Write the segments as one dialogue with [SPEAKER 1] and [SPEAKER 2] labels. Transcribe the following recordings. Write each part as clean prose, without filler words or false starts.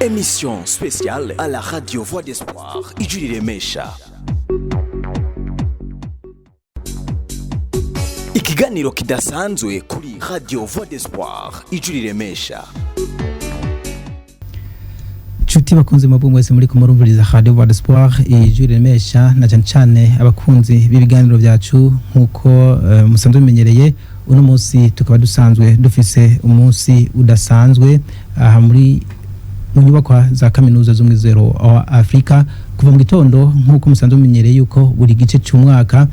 [SPEAKER 1] Émission spéciale à la radio Voix d'Espoir, Ijwi Riremesha. Ikiganiro kidasanzwe kuri radio Voix d'Espoir, Ijwi Riremesha.
[SPEAKER 2] Nshuti bakunzi mwebwe mwese muri kumurumviriza Radio Voix d'Espoir, Ijwi Riremesha, na cyane cyane abakunzi b'ibiganiro byacu, nk'uko musanzwe bimenyereye, uno munsi tukaba dusanzwe dufise umunsi udasanzwe aha mu nyubakwa za Kaminuza z'Umwizero wa Afrika. Kuva mu gitondo, nk'uko musanzwe mumenyereye yuko buri gice cy'umwaka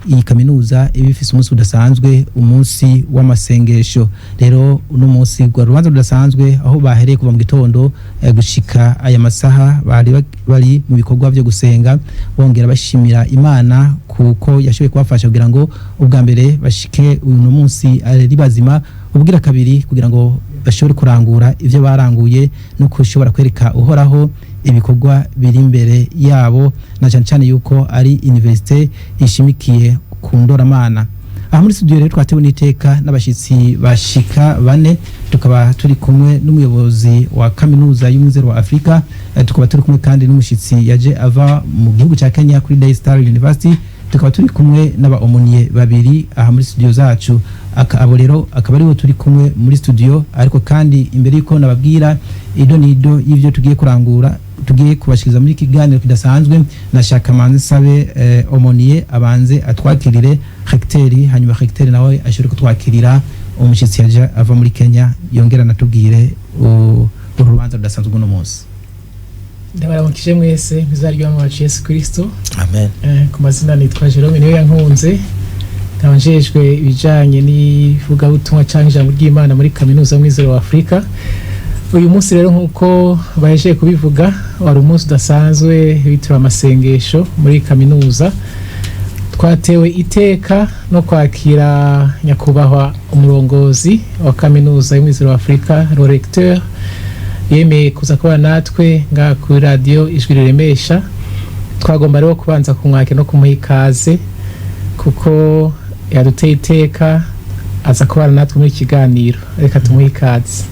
[SPEAKER 2] iyi kaminuza iba ifise umunsi udasanzwe, umunsi w'amasengesho. Rero uno munsi rwa rubanza rudasanzwe, aho bahereye kuva mu gitondo gushika aya masaha bari mu bikorwa byo gusenga, bongera bashimira Imana kuko yashoboye kubafasha kugira ngo ubwa mbere bashike uyu munsi ari bazima, ubwira kabiri kugira ngo bashobore kurangura ivyo baranguye no kushobora kwereka Uhoraho ibikorwa biri imbere yabo, na cyane cyane yuko ari université ishimikiye ku ndoramana. Aha muri studio rero twatewe n'iteka n'abashitsi bashika bane. Tukaba turi kumwe n'umuyobozi wa Kaminuza y'Umwizero wa Afrika, tukaba turi kumwe kandi n'umushitsi yaje ava mu gihugu ca Kenya kuri Daystar University, tukaba turi kumwe n'aba aumôniers babiri aha muri studio zacu. Abo rero akaba aribo turi kumwe muri studio. Ariko kandi imbere yuko nababwira ido nido y'ivyo tugiye kurangura, tugiye kubashikiriza muri kiganiro kidasanzwe, nashaka manze sabe aumônier abanze atwakirire recteur, hanyuma recteur nawe ashobore kutwakirira umushitsi yaje ava muri Kenya, yongera anatubwire uru rubanza rudasanzwe uno munsi.
[SPEAKER 3] Ndabaramukije mwese mw'izina wacu Yesu Kristo.
[SPEAKER 2] Amen.
[SPEAKER 3] Ku mazina nitwa Jerome niyo yankunze, nkaba njejwe ibijanye n'ivugabutumwa canke ijambo ry'Imana muri Kaminuza Mwizero wa Afrika. Uyu munsi rero, nk'uko bahejeje kubivuga, wari umunsi udasanzwe witiriwe amasengesho muri kaminuza. Twatewe iteka no kwakira nyakubahwa umurongozi wa Kaminuza y'Umwizero wa Afurika, le recteur, yemeye kuza kuba natwe ngaha kuri Radiyo Ijwi Riremesha. Twagomba rero kubanza kumwakira no kumuha ikaze kuko yaduteye iteka aza kubana natwe muri iki kiganiro. Reka tumuhe ikaze.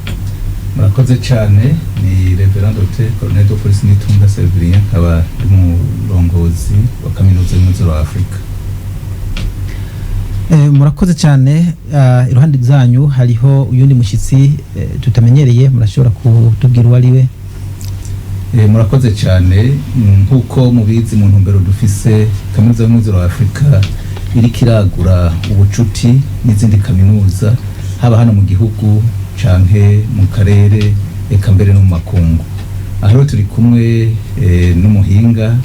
[SPEAKER 4] Murakoze cyane. Ni Reverend Dr Colonel de Police Nitunga Severien, nkaba ndi umurongozi wa Kaminuza y'Umwizero wa Afurika.
[SPEAKER 2] Murakoze cyane. Iruhande zanyu hariho uyundi mushyitsi tutamenyereye. Murashobora kutubwira uwo ari we?
[SPEAKER 4] Murakoze cyane. Nk'uko mubizi, mu ntumbero dufise, Kaminuza y'Umwizero wa Afurika iriko iragura ubucuti n'izindi kaminuza, haba hano mu gihugu canke mu karere, eka mbere no mu makungu. Aha rero turi kumwe n'umuhinga,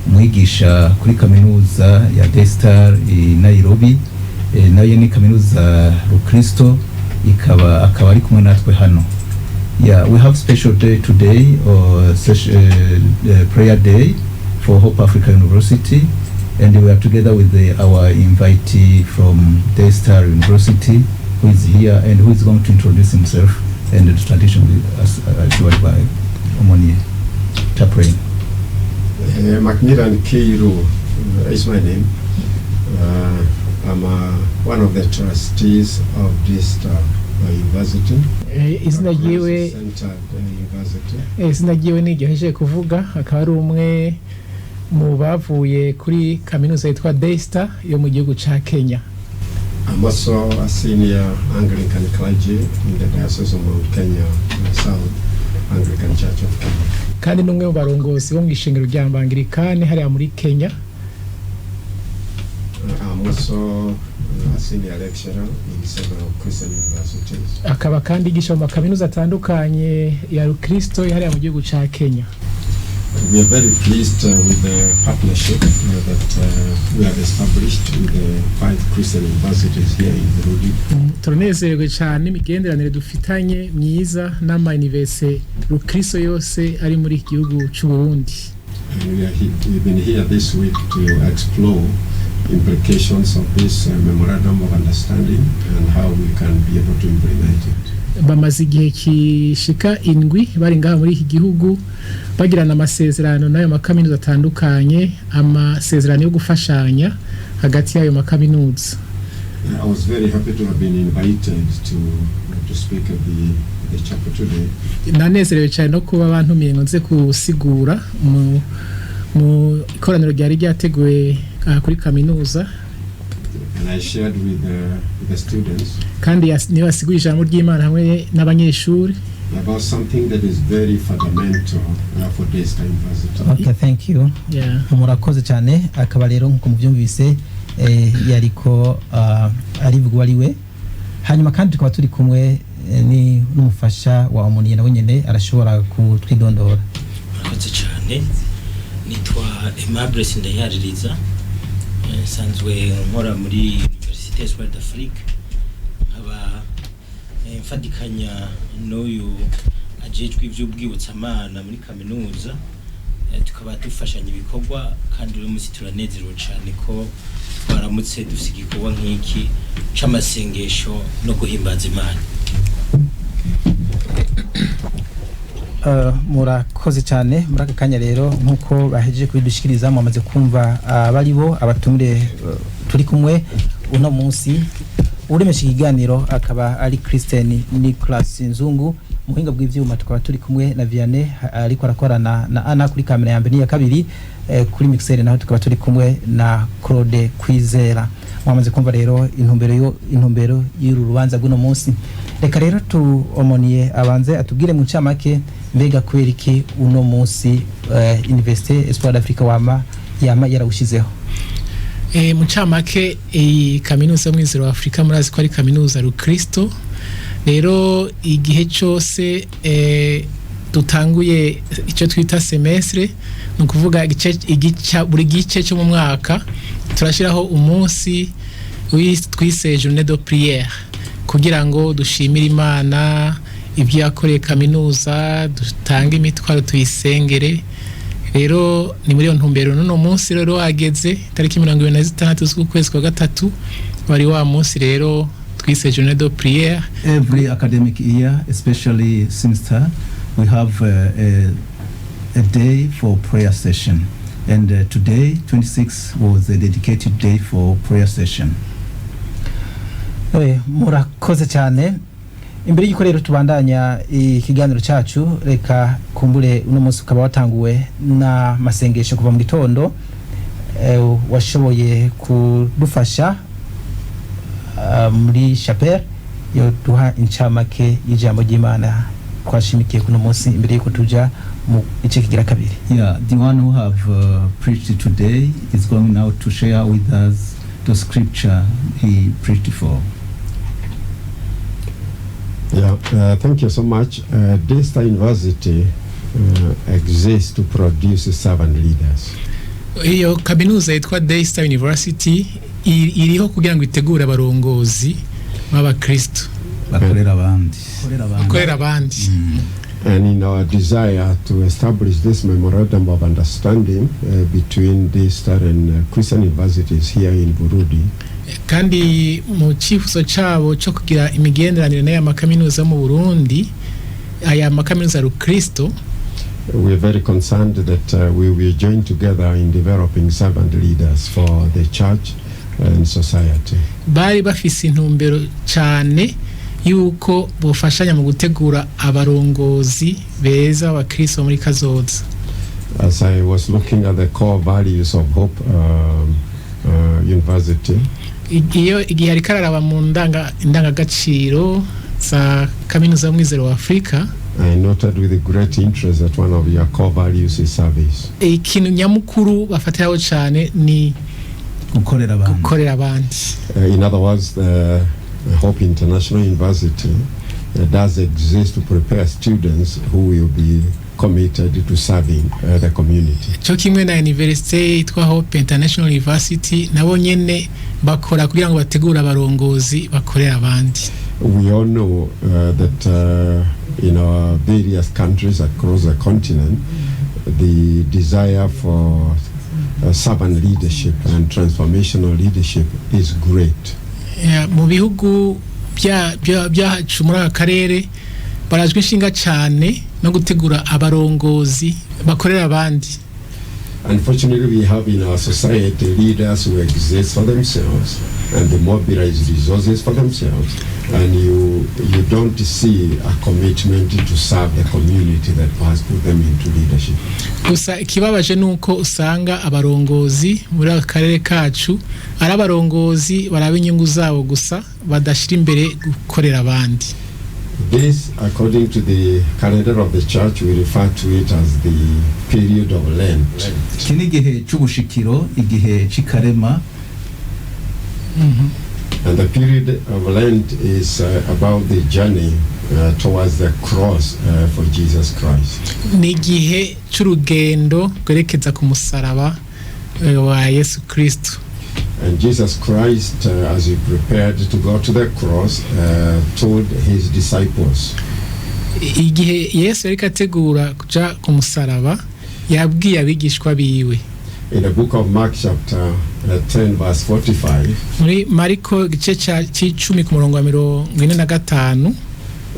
[SPEAKER 4] umwigisha kuri kaminuza ya Daystar i Nairobi, nayo ni kaminuza Rukristo, ikaba akaba ari kumwe natwe hano. Yeah, we have special day today, or prayer day for Hope Africa University, and we are together with our invitee from Daystar University, who is here and who is going to introduce himself and the tradition as assured by aumônier Chaplain.
[SPEAKER 5] Macmillan Kiiru is my name. I'm one of the trustees of this university.
[SPEAKER 3] Izina ryiwe
[SPEAKER 5] Centered University.
[SPEAKER 3] Izina ryiwe ni iryo kuvuga, akaba ari umwe mu bavuye kuri kaminuza yitwa Daystar yo mu gihugu ca Kenya.
[SPEAKER 5] I'm also a senior Anglican clergy in the Diocese of Mount Kenya, South Anglican Church of Kenya.
[SPEAKER 3] Kandi n'umwe mu barongozi bo mu ishengero rya Bangirikani hariya muri Kenya.
[SPEAKER 5] I'm also a senior lecturer in several Christian universities.
[SPEAKER 3] Akaba kandi yigisha mu makaminuza atandukanye ya Rukristo hariya mu gihugu ca Kenya.
[SPEAKER 5] We are very pleased with the partnership that we have established with the five Christian universities here in Burundi.
[SPEAKER 3] Turanezerewe cyane n'imigenderanire dufitanye myiza n'ama-université Rukristo yose ari muri iki gihugu c'u Burundi.
[SPEAKER 5] And we've been here this week to explore implications of this memorandum of understanding and how we can be able to implement it.
[SPEAKER 3] Bamaze igihe kishika 7 bari ngaha muri iki gihugu, bagirana amasezerano n'ayo makaminuza atandukanye, amasezerano yo gufashanya hagati y'ayo makaminuza.
[SPEAKER 5] I was very happy to have been invited to speak at the chapel today.
[SPEAKER 3] Nanezerewe cyane no kuba bantumiye ngo nze gusigura mu ikoraniro ryari ryateguwe aha kuri kaminuza.
[SPEAKER 5] And I shared with the students
[SPEAKER 3] kandi niwe wasiguye ijambo ry'Imana hamwe n'abanyeshuri
[SPEAKER 5] about something that is very fundamental for Daystar University.
[SPEAKER 2] Okay, thank you. Murakoze cyane. Akaba rero nkuko mubyumvise yariko arivuga uwo ari we. Hanyuma kandi tukaba turi kumwe n'umufasha wa aumônier, nawe nyene arashobora kutwidondora.
[SPEAKER 6] Murakoze cyane. Nitwa Aimable Sindayaririza. Nsanzwe nkora muri Université Espoir d'Afrique, nkaba mfadikanya n'uyu ajejwe ivy'ubwibutsamana muri kaminuza. Tukaba dufashanya ibikorwa, kandi uyu munsi turanezerewe cyane ko twaramutse dufise igikorwa nk'iki c'amasengesho no guhimbaza Imana.
[SPEAKER 2] Murakoze cyane. Muri aka kanya rero, nk'uko bahejeje kubidushikiriza, mwamaze kumva abari bo abatumire turi kumwe uno munsi. Uremesha ikiganiro akaba ari Christian Nicholas Nzungu. Muhinga bw'ivyuma tukaba turi kumwe na Vianney, ariko arakorana na Anna kuri kamera ya mbere n'iya kabiri. Kuri mixer naho tukaba turi kumwe na Claude Kwizera. Mwamaze kumva rero intumbero y'uru rubanza rw'uno munsi. Reka rero tu aumônier abanze atubwire mu ncamake, mbega kubera iki uno munsi Université Espoir d'Afrique wama yama yarawushizeho?
[SPEAKER 3] Mu ncamake, iyi kaminuza y'Umwizero wa Afurika murazi ko ari kaminuza rukristo. Rero igihe cyose dutanguye icyo twita semestre, ni ukuvuga buri gice cyo mu mwaka, turashyiraho umunsi twise journée de prière kugira ngo dushimire Imana ibyo yakoreye kaminuza, dutange imitwaro, tuyisengere. Rero ni muri iyo ntumbero n'uno munsi rero wageze, tariki 26 z'ukwezi kwa gatatu wari wa munsi rero twise journée de prière.
[SPEAKER 4] Every academic year, especially semester, we have a day for prayer session. And today, 26, was a dedicated day for prayer session.
[SPEAKER 2] Murakoze cyane. Imbere y'uko rero tubandanya ikiganiro cyacu, reka kumbure uno munsi ukaba watanguwe n'amasengesho kuva mu gitondo, washoboye kudufasha muri chapelle, yo duha incamake y'ijambo ry'Imana twashimikiye kuno munsi imbere y'uko tuja mu gice kigira kabiri.
[SPEAKER 4] Yeah, the one who have preached today is going now to share with us the scripture he preached for.
[SPEAKER 5] Yeah, thank you so much. Daystar University exists to produce servant leaders.
[SPEAKER 3] Iyo kaminuza yitwa Daystar University iriho kugira ngo itegure abarongozi b'abakristo
[SPEAKER 4] bakorera abandi.
[SPEAKER 3] Bakorera abandi.
[SPEAKER 5] And in our desire to establish this memorandum of understanding between Daystar and Christian universities here in Burundi,
[SPEAKER 3] kandi mu cyifuzo cyabo cyo kugira imigenderanire n'aya makaminuza yo mu Burundi, aya makaminuza rukristo,
[SPEAKER 5] we are very concerned that we will join together in developing servant leaders for the church and society.
[SPEAKER 3] Bari bafise intumbero cyane yuko bofashanya mu gutegura abarongozi beza b'abakristo muri kazoza.
[SPEAKER 5] As I was looking at the core values of Hope University,
[SPEAKER 3] iyo igihe ariko araraba mu indangagaciro za kaminuza y'Umwizero wa Afurika,
[SPEAKER 5] I noted with great interest that one of your core values is service.
[SPEAKER 3] Ikintu nyamukuru bafatiraho cyane ni
[SPEAKER 4] gukorera abandi.
[SPEAKER 3] Gukorera abandi.
[SPEAKER 5] In other words, the Hope International University does exist to prepare students who will be committed to serving the community.
[SPEAKER 3] Cyo kimwe na université yitwa Hope International University, nabo nyene bakora kugira ngo bategure abarongozi bakorera abandi.
[SPEAKER 5] We all know that in our various countries across the continent, the desire for servant leadership and transformational leadership is great.
[SPEAKER 3] Mu bihugu byacu muri aka karere barajwe inshinga cyane no gutegura abarongozi bakorera abandi.
[SPEAKER 5] Unfortunately, we have in our society leaders who exist for themselves and they mobilize resources for themselves, and you don't see a commitment to serve the community that has put them into leadership.
[SPEAKER 3] Gusa ikibabaje ni uko usanga abarongozi muri aka karere kacu ari abarongozi baraba inyungu zabo gusa, badashyira imbere gukorera abandi.
[SPEAKER 5] This, according to the calendar of the church, we refer to it as the period of Lent.
[SPEAKER 4] Iki ni igihe c'ubushikiro, igihe c'ikarema.
[SPEAKER 5] And the period of Lent is about the journey towards the cross for Jesus Christ.
[SPEAKER 3] Ni igihe cy'urugendo rwerekeza ku musaraba wa Yesu Kristo.
[SPEAKER 5] And Jesus Christ, as he prepared to go to the cross, told his disciples,
[SPEAKER 3] Igihe Yesu yariko ategura kuja ku musaraba, yabwiye abigishwa biwe
[SPEAKER 5] in the book of Mark, chapter 10, verse 45,
[SPEAKER 3] muri Mariko igice c'icumi ku murongo wa 45,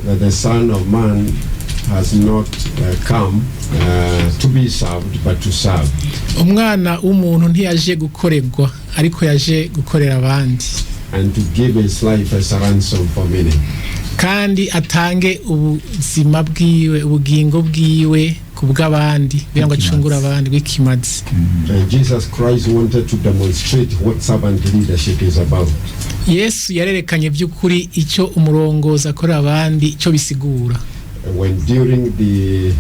[SPEAKER 5] that the Son of Man has not come to be served, but to serve,
[SPEAKER 3] Umwana w'umuntu ntiyaje gukorerwa, ariko yaje gukorera abandi,
[SPEAKER 5] and to give his life as a ransom for many.
[SPEAKER 3] kandi atange ubuzima bwiwe, ubugingo bwiwe ku bw'abandi kugira ngo acungure abandi bw'ikimazi.
[SPEAKER 5] Jesus Christ wanted to demonstrate what servant leadership is about.
[SPEAKER 3] Yesu yarerekanye by'ukuri icyo umurongozi akorera abandi icyo bisigura.
[SPEAKER 5] When during the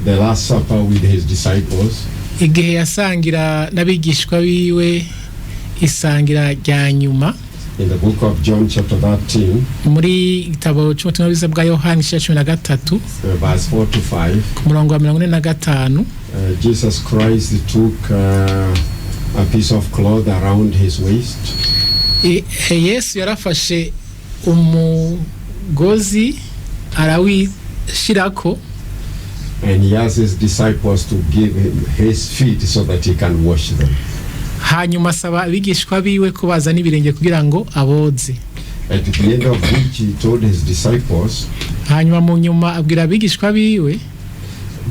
[SPEAKER 5] Last Supper with his disciples,
[SPEAKER 3] Igihe yasangira n'abigishwa biwe isangira rya nyuma,
[SPEAKER 5] in the book of John, chapter 13,
[SPEAKER 3] muri igitabo cy'ubutumwa bwiza bwa Yohani igice cya 13,
[SPEAKER 5] verse 4 to 5,
[SPEAKER 3] ku murongo wa 45,
[SPEAKER 5] Jesus Christ took a piece of cloth around his waist
[SPEAKER 3] Yesu yarafashe umugozi arawishirako,
[SPEAKER 5] and he asked his disciples to give him his feet so that he can wash them.
[SPEAKER 3] Hanyuma asaba abigishwa biwe ko bazana ibirenge kugira ngo aboze.
[SPEAKER 5] At the end of which he told his disciples
[SPEAKER 3] Hanyuma mu nyuma abwira abigishwa biwe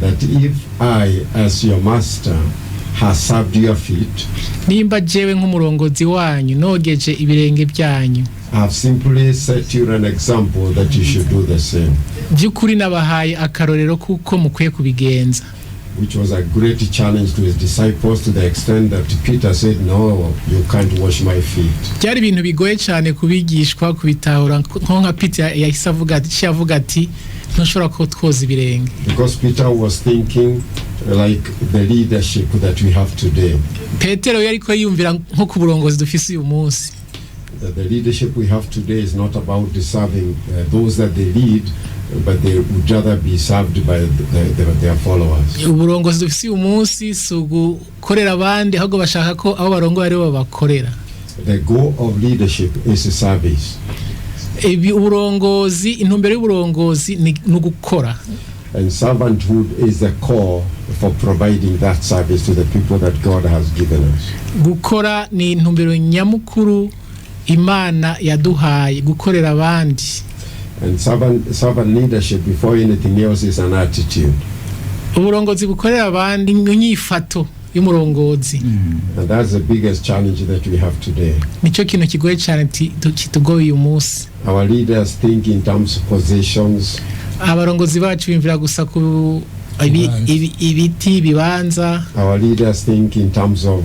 [SPEAKER 5] that if I, as your master, has served your feet,
[SPEAKER 3] nimba jewe nk'umurongozi wanyu nogeje ibirenge byanyu,
[SPEAKER 5] I have simply set you an example that you should do the same.
[SPEAKER 3] By'ukuri nabahaye akarorero kuko mukwiye kubigenza.
[SPEAKER 5] Which was a great challenge to his disciples to the extent that Peter said, "No, you can't wash my feet."
[SPEAKER 3] Byari ibintu bigoye cyane kubigishwa kubitahura, nko nka Peter yahise avuga ati, avuga ati: "Ntushobora ko twoza ibirenge."
[SPEAKER 5] Because Peter was thinking like the leadership that we have today.
[SPEAKER 3] Petero yari ko yiyumvira nko ku burongozi dufise uyu munsi.
[SPEAKER 5] That the leadership we have today is not about serving those that they lead, but they would rather be served by their followers.
[SPEAKER 3] Uburongozi dufise uyu munsi si ugukorera abandi, ahubwo bashaka ko abo barongoye aribo babakorera.
[SPEAKER 5] The goal of leadership is a service.
[SPEAKER 3] Ibi uburongozi, intumbero y'uburongozi ni ugukora.
[SPEAKER 5] And servanthood is the core for providing that service to the people that God has given us.
[SPEAKER 3] Gukora ni intumbero nyamukuru Imana yaduhaye, gukorera abandi.
[SPEAKER 5] And servant leadership, before anything else, is an attitude.
[SPEAKER 3] Uburongozi bukorera abandi ni inyifato y'umurongozi.
[SPEAKER 5] And that's the biggest challenge that we have today.
[SPEAKER 3] Nicyo kintu kigoye cyane kitugoye uyu munsi.
[SPEAKER 5] Our leaders think in terms of positions.
[SPEAKER 3] Abarongozi bacu bimvira gusa ku ibiti, ibibanza.
[SPEAKER 5] Our leaders think in terms of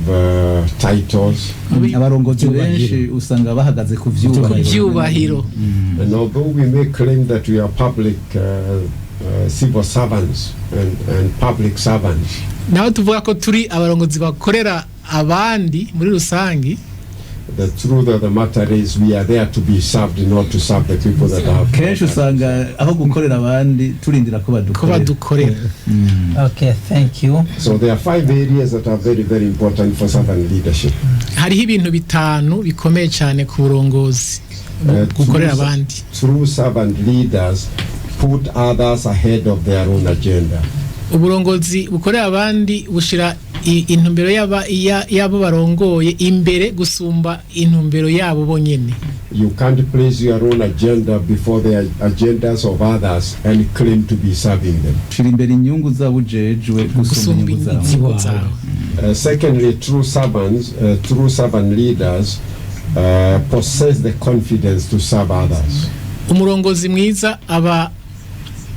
[SPEAKER 5] titles.
[SPEAKER 4] Abarongozi benshi usanga bahagaze ku vyubahiro.
[SPEAKER 3] Byubahiro.
[SPEAKER 5] And although we may claim that we are public civil servants and public servants,
[SPEAKER 3] Naho tuvuga ko turi abarongozi bakorera abandi muri rusangi,
[SPEAKER 5] the truth of the matter is we are there to be served, not to serve the people that have.
[SPEAKER 4] Kenshi usanga aho gukorera abandi turindira ko
[SPEAKER 3] ko
[SPEAKER 4] badukorera.
[SPEAKER 3] Badukorera.
[SPEAKER 2] Okay, thank you.
[SPEAKER 5] So there are five areas that are very, very important for servant leadership.
[SPEAKER 3] Hariho ibintu bitanu bikomeye cyane ku burongozi gukorera abandi.
[SPEAKER 5] True servant leaders put others ahead of their own agenda.
[SPEAKER 3] Uburongozi bukorera abandi bushira intumbero y'abo barongoye imbere gusumba intumbero yabo bonyene.
[SPEAKER 5] You can't place your own agenda before the agendas of others and claim to be serving them.
[SPEAKER 4] Shira imbere inyungu zabo ujejwe gusumba
[SPEAKER 3] gusumba
[SPEAKER 4] inyungu zawe.
[SPEAKER 3] inyungu zawe.
[SPEAKER 5] Secondly, true servant leaders possess the confidence to serve others.
[SPEAKER 3] Umurongozi mwiza aba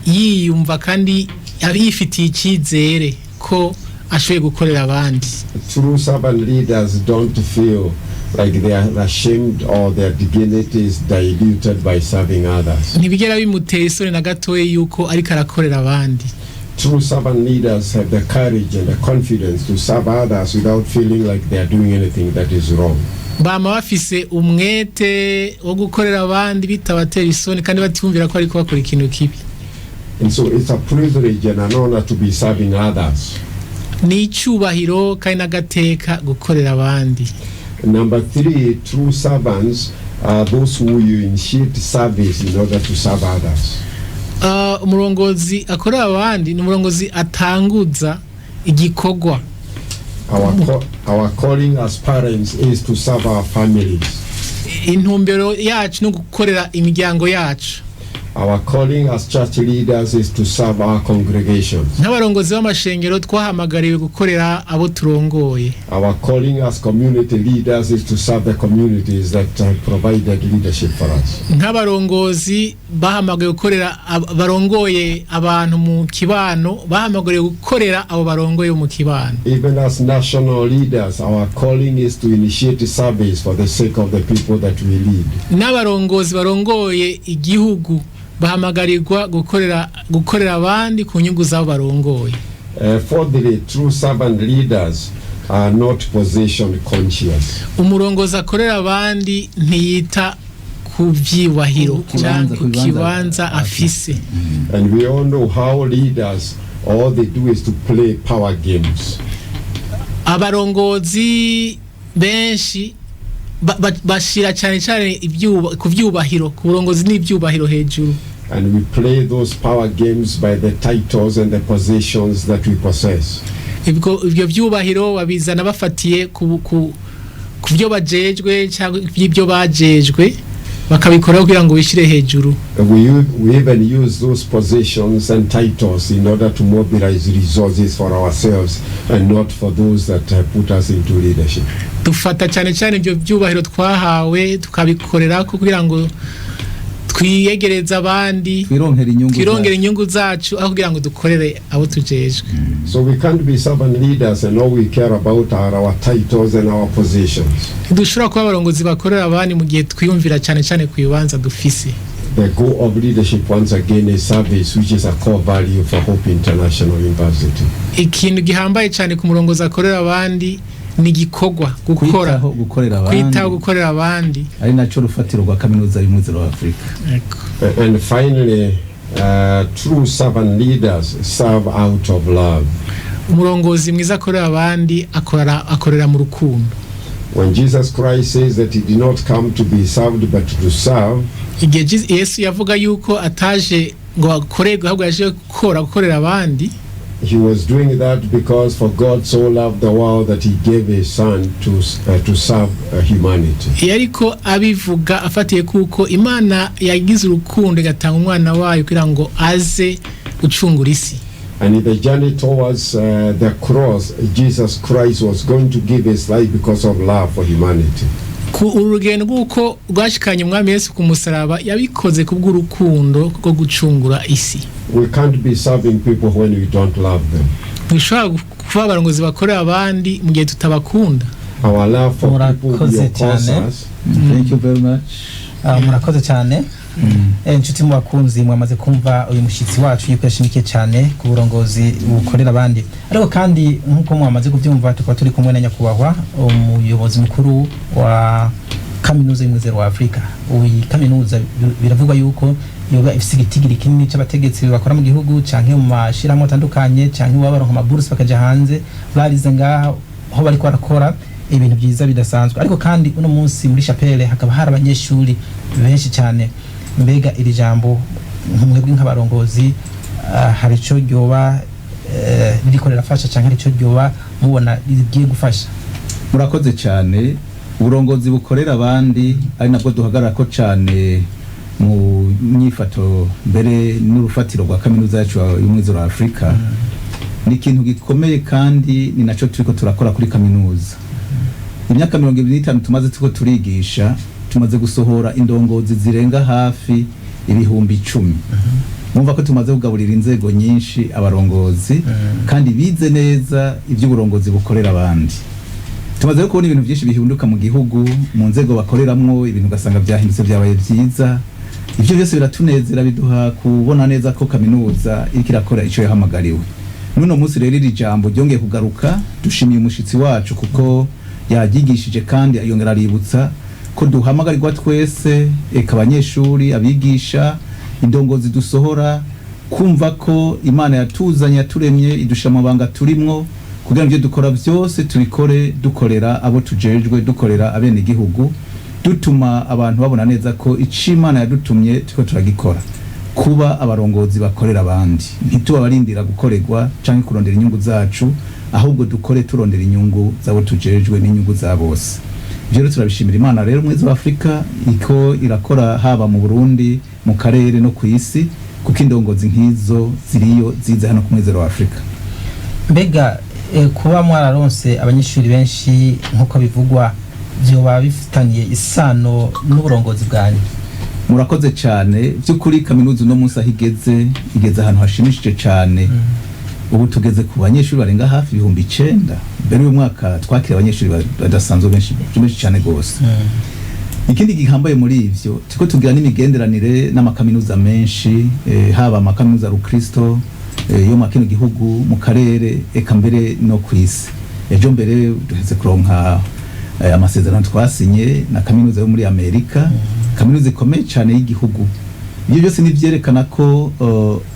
[SPEAKER 3] yiyumva kandi aba yifitiye icyizere ko ashoboye gukorera abandi.
[SPEAKER 5] True servant leaders don't feel like they are ashamed or their dignity is diluted by serving others.
[SPEAKER 3] Ntibigera bimutera isoni na gatoya yuko ariko arakorera abandi.
[SPEAKER 5] True servant leaders have the courage and the confidence to serve others without feeling like they are doing anything that is wrong.
[SPEAKER 3] Bama bafise umwete wo gukorera abandi bitabatera isoni kandi batiyumvira ko ariko bakora ikintu kibi.
[SPEAKER 5] And so it's a privilege and an honor to be serving others.
[SPEAKER 3] Ni icyubahiro kandi n'agateka gukorera abandi.
[SPEAKER 5] Number three, true servants are those who you initiate service in order to serve others.
[SPEAKER 3] Umurongozi akorera abandi ni umurongozi atanguza igikorwa.
[SPEAKER 5] Our calling as parents is to serve our families.
[SPEAKER 3] Intumbero yacu ni ugukorera imiryango yacu.
[SPEAKER 5] Our calling as church leaders is to serve our congregations.
[SPEAKER 3] Nk'abarongozi b'amashengero twahamagariwe gukorera abo turongoye.
[SPEAKER 5] Our calling as community leaders is to serve the communities that have provided leadership for us.
[SPEAKER 3] Nk'abarongozi bahamagariwe gukorera barongoye abantu mu kibano, bahamagariwe gukorera abo barongoye mu kibano.
[SPEAKER 5] Even as national leaders, our calling is to initiate service for the sake of the people that we lead.
[SPEAKER 3] N'abarongozi barongoye igihugu bahamagarirwa gukorera abandi ku nyungu z'abo barongoye.
[SPEAKER 5] Fourthly, true servant leaders are not position conscious.
[SPEAKER 3] Umurongozi akorera abandi ntiyita ku byubahiro
[SPEAKER 4] Ku kibanza-
[SPEAKER 3] cyangwa ku
[SPEAKER 4] ku kibanza
[SPEAKER 3] kibanza afise.
[SPEAKER 5] And we all know how leaders, all they do is to play power games.
[SPEAKER 3] Abarongozi benshi bashira cyane cyane ku byubahiro, ku burongozi n'ibyubahiro hejuru.
[SPEAKER 5] And we play those power games by the titles and the positions that we possess.
[SPEAKER 3] Ibyo byubahiro babizana bafatiye ku byo bajejwe cyangwa ibyo bajejwe, bakabikora kugira ngo bishyire hejuru.
[SPEAKER 5] We even use those positions and titles in order to mobilize resources for ourselves and not for those that have put us into leadership.
[SPEAKER 3] Dufata cyane cyane ibyo byubahiro twahawe tukabikorera ko kugira ngo twiyegereze abandi,
[SPEAKER 4] twironkera inyungu
[SPEAKER 3] twirongere
[SPEAKER 4] zacu.
[SPEAKER 3] Inyungu zacu aho kugira ngo dukorere abo tujejwe.
[SPEAKER 5] So we can't be servant leaders and all we care about are our titles and our positions.
[SPEAKER 3] Ntidushobora kuba abarongozi bakorera abandi mu gihe twiyumvira cyane cyane ku bibanza dufise.
[SPEAKER 5] The goal of leadership, once again, is service, which is a core value for Hope International University.
[SPEAKER 3] Ikintu gihambaye cyane ku murongozi akorera abandi ni igikorwa, gukora,
[SPEAKER 4] kwitaho gukorera abandi,
[SPEAKER 3] kwitaho gukorera abandi,
[SPEAKER 4] ari nacyo rufatiro rwa Kaminuza y'Umwizero wa Afurika.
[SPEAKER 3] Ego.
[SPEAKER 5] And finally, true servant leaders serve out of love.
[SPEAKER 3] Umurongozi mwiza akorera abandi akorera mu rukundo.
[SPEAKER 5] When Jesus Christ says that he did not come to be served but to serve,
[SPEAKER 3] Igihe Yesu yavuga yuko ataje ngo akorerwe ahubwo yaje gukorera abandi,
[SPEAKER 5] he was doing that because for God so loved the world that he gave his son to serve humanity.
[SPEAKER 3] Yariko abivuga afatiye kuko Imana yagize urukundo igatanga umwana wayo kugira ngo aze gucungura isi.
[SPEAKER 5] And in the journey towards the cross, Jesus Christ was going to give his life because of love for humanity.
[SPEAKER 3] Ku uru rugendo rw'uko rwashikanye umwami Yesu ku musaraba, yabikoze kubw'urukundo rwo gucungura isi.
[SPEAKER 5] We can't be serving people when we don't love them.
[SPEAKER 3] Ntidushobora kuba abarongozi bakorera abandi mu gihe tutabakunda.
[SPEAKER 5] Our love for people will
[SPEAKER 2] Murakoze
[SPEAKER 5] oppose
[SPEAKER 2] cyane.
[SPEAKER 5] us.
[SPEAKER 4] Thank you very much.
[SPEAKER 2] Murakoze cyane. Inshuti mu bakunzi, mwamaze kumva uyu mushyitsi wacu yuko yashimikiye cyane ku burongozi bukorera abandi, ariko kandi nk'uko mwamaze kubyumva tukaba turi kumwe na nyakubahwa umuyobozi mukuru wa Kaminuza y'Umwizero wa Afurika. Iyi kaminuza biravugwa yuko yoba ifise igitigiri kinini c'abategetsi bakora mu gihugu canke mu mashirahamwe atandukanye, canke baba baronka amaburuse bakaja hanze barize ngaha, aho bariko barakora ibintu byiza bidasanzwe. Ariko kandi uno munsi muri chapelle hakaba hari abanyeshuri benshi cyane. Mbega iri jambo mwebwe nk'abarongozi hari ico ryoba ririko rirafasha canke hari ico ryoba mubona rigiye gufasha?
[SPEAKER 4] Murakoze cyane. Uburongozi bukorera abandi, ari nabwo duhagarara ko cyane mu myifato mbere n'urufatiro rwa kaminuza yacu y'Umwizero wa Afurika, ni ikintu gikomeye kandi ni nacyo turiko turakora kuri kaminuza. Imyaka 25 tumaze turiko turigisha, tumaze gusohora indongozi zirenga hafi 10,000. Mwumva ko tumaze kugaburira inzego nyinshi abarongozi kandi bize neza iby'uburongozi bukorera abandi. Tumaze kubona ibintu byinshi bihinduka mu gihugu, mu nzego bakoreramwo, ibintu ugasanga byahindutse, byabaye byiza. Ibyo byose biratunezera, biduha kubona neza ko kaminuza iriko irakora icyo yahamagariwe. N'uno munsi rero iri jambo ryongeye kugaruka. Dushimiye umushitsi wacu kuko yaryigishije kandi yongera aributsa ko duhamagarirwa twese, eka abanyeshuri, abigisha, indongozi dusohora, kumva ko Imana yatuzanye, yaturemye, idusha amabanga turimwo kugira ngo ibyo dukora byose tubikore dukorera abo tujejwe, dukorera abenegihugu, dutuma abantu babona neza ko ico Imana yadutumye turiko turagikora, kuba abarongozi bakorera abandi. Ntituba abarindira gukorerwa canke kurondera inyungu zacu, ahubwo dukore turondera inyungu z'abo tujejwe n'inyungu za bose. Ivyo rero turabishimira Imana. Rero Umwezi wa Afurika iko irakora haba mu Burundi, mu karere no ku isi, kuko indongozi nk'izo ziriyo zize hano ku Mwizero wa Afurika.
[SPEAKER 2] Mbega kuba mwararonse abanyeshuri benshi nk'uko bivugwa, vyoba bifitaniye isano n'uburongozi bwanyu?
[SPEAKER 4] Murakoze cyane. By'ukuri kaminuza uno munsi aho igeze, igeze ahantu hashimishije cyane. Ubu tugeze ku banyeshuri barenga hafi 9000. Mbere y'uyu mwaka twakira abanyeshuri badasanzwe, benshi benshi cyane rwose. Ikindi gihambaye muri ivyo, turiko tugira n'imigenderanire n'amakaminuza menshi, haba amakaminuza rukristo yo mu kino gihugu, mu karere, eka mbere no ku isi. Ejo mbere duheze kuronka amasezerano twasinye na kaminuza yo muri Amerika, kaminuza ikomeye cyane y'igihugu. Ibyo byose ni vyerekana ko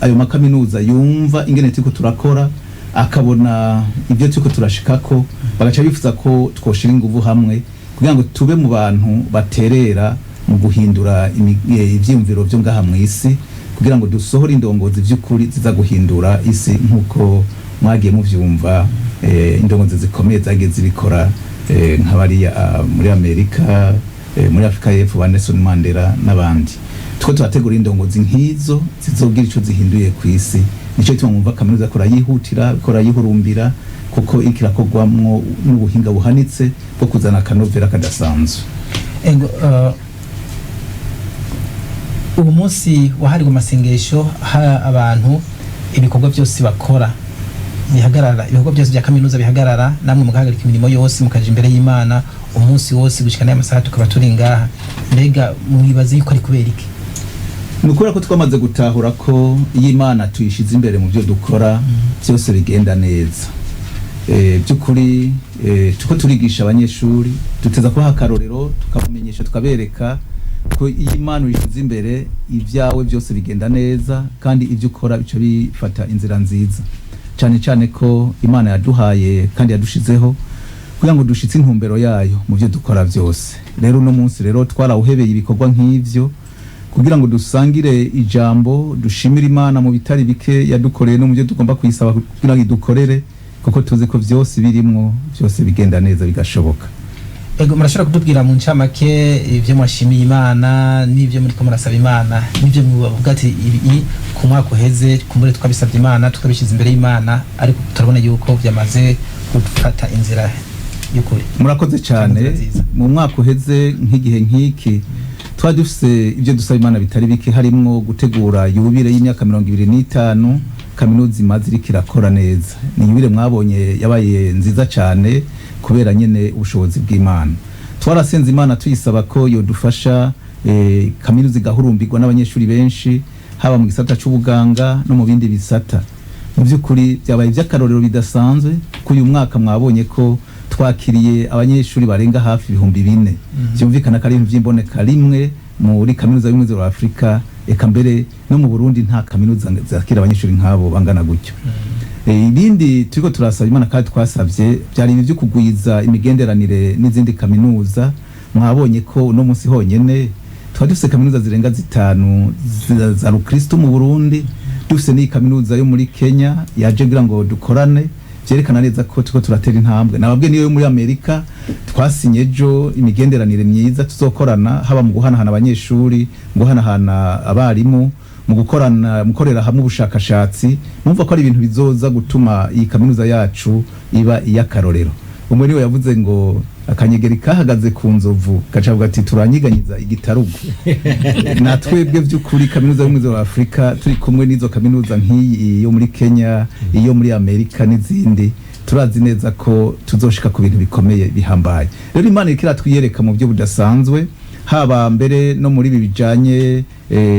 [SPEAKER 4] ayo makaminuza yumva ingene turiko turakora, akabona ibyo turiko turashikako, bagaca bifuza ko twoshira inguvu hamwe kugira ngo tube mu bantu baterera mu guhindura ivyiyumviro vyo ngaha mw'isi, kugira ngo dusohore indongozi vy'ukuri ziza guhindura isi, nk'uko mwagiye muvyumva, indongozi zikomeye zagiye zibikora, nk'abariya muri Amerika, muri Afurika y'Epfo, ba Nelson Mandela n'abandi. Tuko turategura indongozi nk'izo zizogira ico zihinduye ku isi. Nico gituma mwumva kaminuza kora yihutira, ikora yihurumbira, kuko iriko irakorwamwo n'ubuhinga buhanitse bwo kuzana akanovera kadasanzwe.
[SPEAKER 2] Ego, uwo munsi wahariwe amasengesho, ha abantu ibikorwa byose bakora bihagarara, ibikorwa byose bya kaminuza bihagarara, namwe mugahagarika imirimo yose, mukaja imbere y'Imana umunsi wose gushika n'aya masaha tukaba turi ngaha. Mbega mwibaze yuko ari kubera iki?
[SPEAKER 4] Ni ukubera ko twamaze gutahura ko iyo Imana tuyishize imbere mu byo dukora byose, bigenda neza. By'ukuri tuko turigisha abanyeshuri, duteza kubaha akarorero, tukabamenyesha, tukabereka ko iyo Imana uyishize imbere, ibyawe byose bigenda neza kandi ibyo ukora bica bifata inzira nziza, cyane cyane ko Imana yaduhaye kandi yadushizeho kugira ngo dushitse intumbero yayo mu byo dukora byose. Rero uno munsi rero twarawuhebeye ibikorwa nk'ivyo kugira ngo dusangire ijambo, dushimire Imana mu bitari bike yadukoreye no mu byo tugomba kuyisaba kugira ngo idukorere, kuko tuzi ko byose birimwo, byose bigenda neza, bigashoboka.
[SPEAKER 2] Ego, murashobora kutubwira mu ncamake ibyo mwashimiye Imana n'ibyo muriko murasaba Imana, n'ibyo muvuga ati ibi ku mwaka uheze kumbure twabisabye Imana, tukabishyize imbere y'Imana, ariko turabona yuko byamaze gufata inzira y'ukuri?
[SPEAKER 4] Murakoze cyane.
[SPEAKER 2] Inzira nziza.
[SPEAKER 4] Mu mwaka uheze nk'igihe nk'iki twari dufise ibyo dusaba Imana bitari bike, harimwo gutegura yubile y'imyaka 25 kaminuza imaze iriko irakora neza. Ni yubile mwabonye yabaye nziza cyane kubera nyene ubushobozi bw'Imana. Twarasenze Imana tuyisaba ko yodufasha kaminuza igahurumbirwa n'abanyeshuri benshi, haba mu gisata c'ubuganga no mu bindi bisata. Mu by'ukuri byabaye iby'akarorero bidasanzwe ko uyu mwaka mwabonye ko twakiriye abanyeshuri barenga hafi 4000. Byumvikana ko ari ibintu by'imboneka rimwe muri kaminuza y'Umwizero wa Afurika, eka mbere no mu Burundi nta kaminuza zakira abanyeshuri nk'abo bangana gutyo. Ibindi turiko turasaba Imana kandi twasabye byari ibi byo kugwiza imigenderanire n'izindi kaminuza. Mwabonye ko uno munsi honyene twari dufise kaminuza zirenga zitanu za rukristo mu Burundi. Dufise n'iyi kaminuza yo muri Kenya yaje kugira ngo dukorane, vyerekana neza ko turiko turatera intambwe. Nababwiye niyo yo muri Amerika twasinye ejo imigenderanire myiza tuzokorana, haba mu guhanahana abanyeshuri, mu guhanahana abarimu, mu gukorana, mu gukorera hamwe ubushakashatsi. Numva ko ari ibintu bizoza gutuma iyi kaminuza yacu iba iy'akarorero. Umwe niwe yavuze ngo akanyegeri kahagaze ku nzovu, gacavuga ati turanyiganyiza igitarugu. Na twebwe by'ukuri kaminuza y'Umwizero wa Afurika, turi kumwe n'izo kaminuza nk'iyi yo muri Kenya, iyo muri Amerika n'izindi, turazi neza ko tuzoshika ku bintu bikomeye bihambaye. Rero Imana iriko iratwiyereka mu buryo budasanzwe, haba mbere no muri ibi bijanye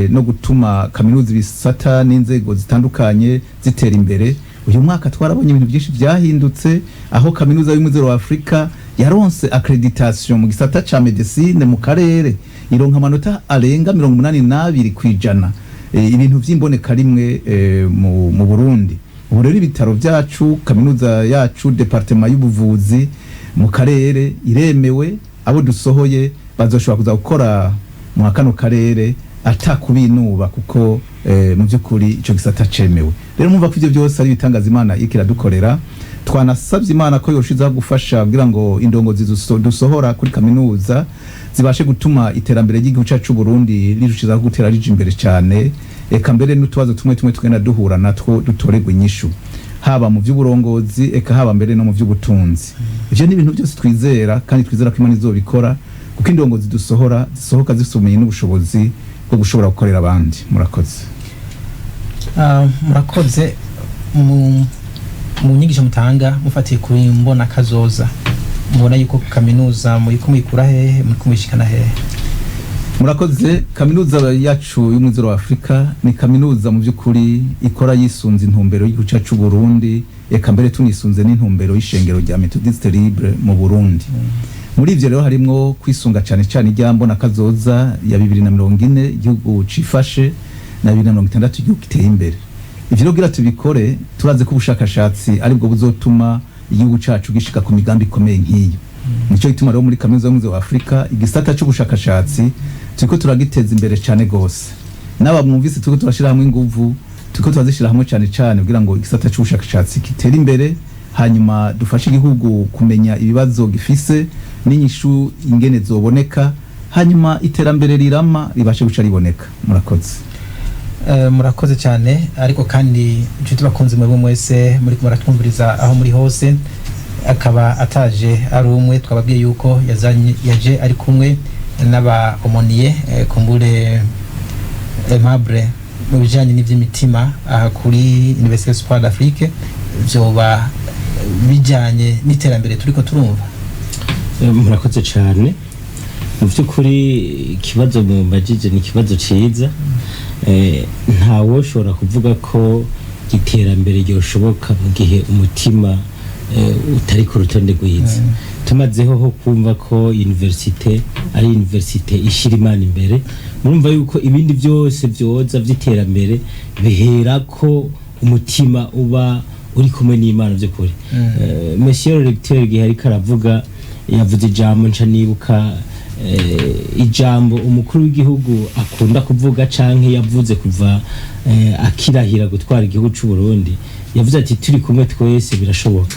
[SPEAKER 4] no gutuma kaminuza, ibisata n'inzego zitandukanye zitera imbere. Uyu mwaka twarabonye ibintu byinshi byahindutse, aho kaminuza y'Umwizero wa Afurika yaronse accreditation mu gisata ca médecine mu karere, ironka amanota arenga 82%, ibintu vy'imboneka rimwe mu Burundi. Ubu rero ibitaro vyacu, kaminuza yacu, département y'ubuvuzi mu karere iremewe. Abo dusohoye bazoshobora kuza gukora mu kano karere atakubinuba, kuko mu by'ukuri ico gisata cemewe. Rero mwumva ko ivyo byose ari ibitangaza Imana iriko iradukorera. Twanasabye Imana ko yorushizaho gufasha kugira ngo indongozi dusohora kuri kaminuza zibashe gutuma iterambere ry'igihugu cyacu Burundi rirushizaho gutera rija imbere cyane, eka mbere n'utubazo tumwe tumwe tugenda duhura natwo dutorerwa inyishu, haba mu by'uburongozi, eka haba mbere no mu by'ubutunzi. Ivyo ni ibintu byose twizera, kandi twizera ko Imana izobikora, kuko indongozi dusohora zisohoka zifite ubumenyi n'ubushobozi bwo gushobora gukorera abandi. Murakoze.
[SPEAKER 2] Murakoze. Mu nyigisho mutanga, mufatiye kuri mbona kazoza, mubona yuko kaminuza muriko muyikura hehe, muriko muyishikana hehe?
[SPEAKER 4] Murakoze. Kaminuza yacu y'Umwizero wa Afurika ni kaminuza mu by'ukuri ikora yisunze intumbero y'igihugu cyacu Burundi, eka mbere tunisunze n'intumbero y'ishengero rya Methodiste Libre mu Burundi. Muri ivyo rero harimwo kwisunga cane cane irya mbona kazoza ya 2040 igihugu cifashe na 2060 igihugu giteye imbere. Ivyo rero kugira tubikore, turazi ko ubushakashatsi aribwo buzotuma igihugu cacu gishika ku migambi ikomeye nk'iyo. Nico gituma rero muri kaminuza y'Umwizero wa Afurika igisata c'ubushakashatsi turiko turagiteza imbere cane gose. N'aba mwumvise turiko turashira hamwe inguvu, turiko turazishira hamwe cane cane kugira ngo igisata c'ubushakashatsi gitere imbere, hanyuma dufashe igihugu kumenya ibibazo gifise n'inyishu ingene zoboneka, hanyuma iterambere rirama ribashe guca riboneka. Murakoze.
[SPEAKER 2] Murakoze cyane. Ariko kandi inshuti bakunze, mwebwe mwese muri muratwumviriza aho muri hose, akaba ataje ari umwe. Twababwiye yuko yazanye, yaje ari kumwe n'aba aumôniers, kumbure Aimable, mu bijanye n'ivy'imitima aha kuri Université Espoir d'Afrique, vyoba bijanye n'iterambere turiko turumva.
[SPEAKER 6] Murakoze cyane. Mu by'ukuri ikibazo mumbajije ni ikibazo cyiza. Ntawoshobora kuvuga ko iterambere ryoshoboka mu gihe umutima utari ku rutonde rwiza. Tumazeho ho kumva ko université ari université ishyira Imana imbere, murumva yuko ibindi byose byoza by'iterambere bihera ko umutima uba uri kumwe n'Imana by'ukuri. Monsieur le recteur, igihe ariko aravuga, yavuze ijambo nca nibuka ijambo umukuru w'igihugu akunda kuvuga canke yavuze kuva akirahira gutwara igihugu c'u Burundi. Yavuze ati: "Turi kumwe twese birashoboka."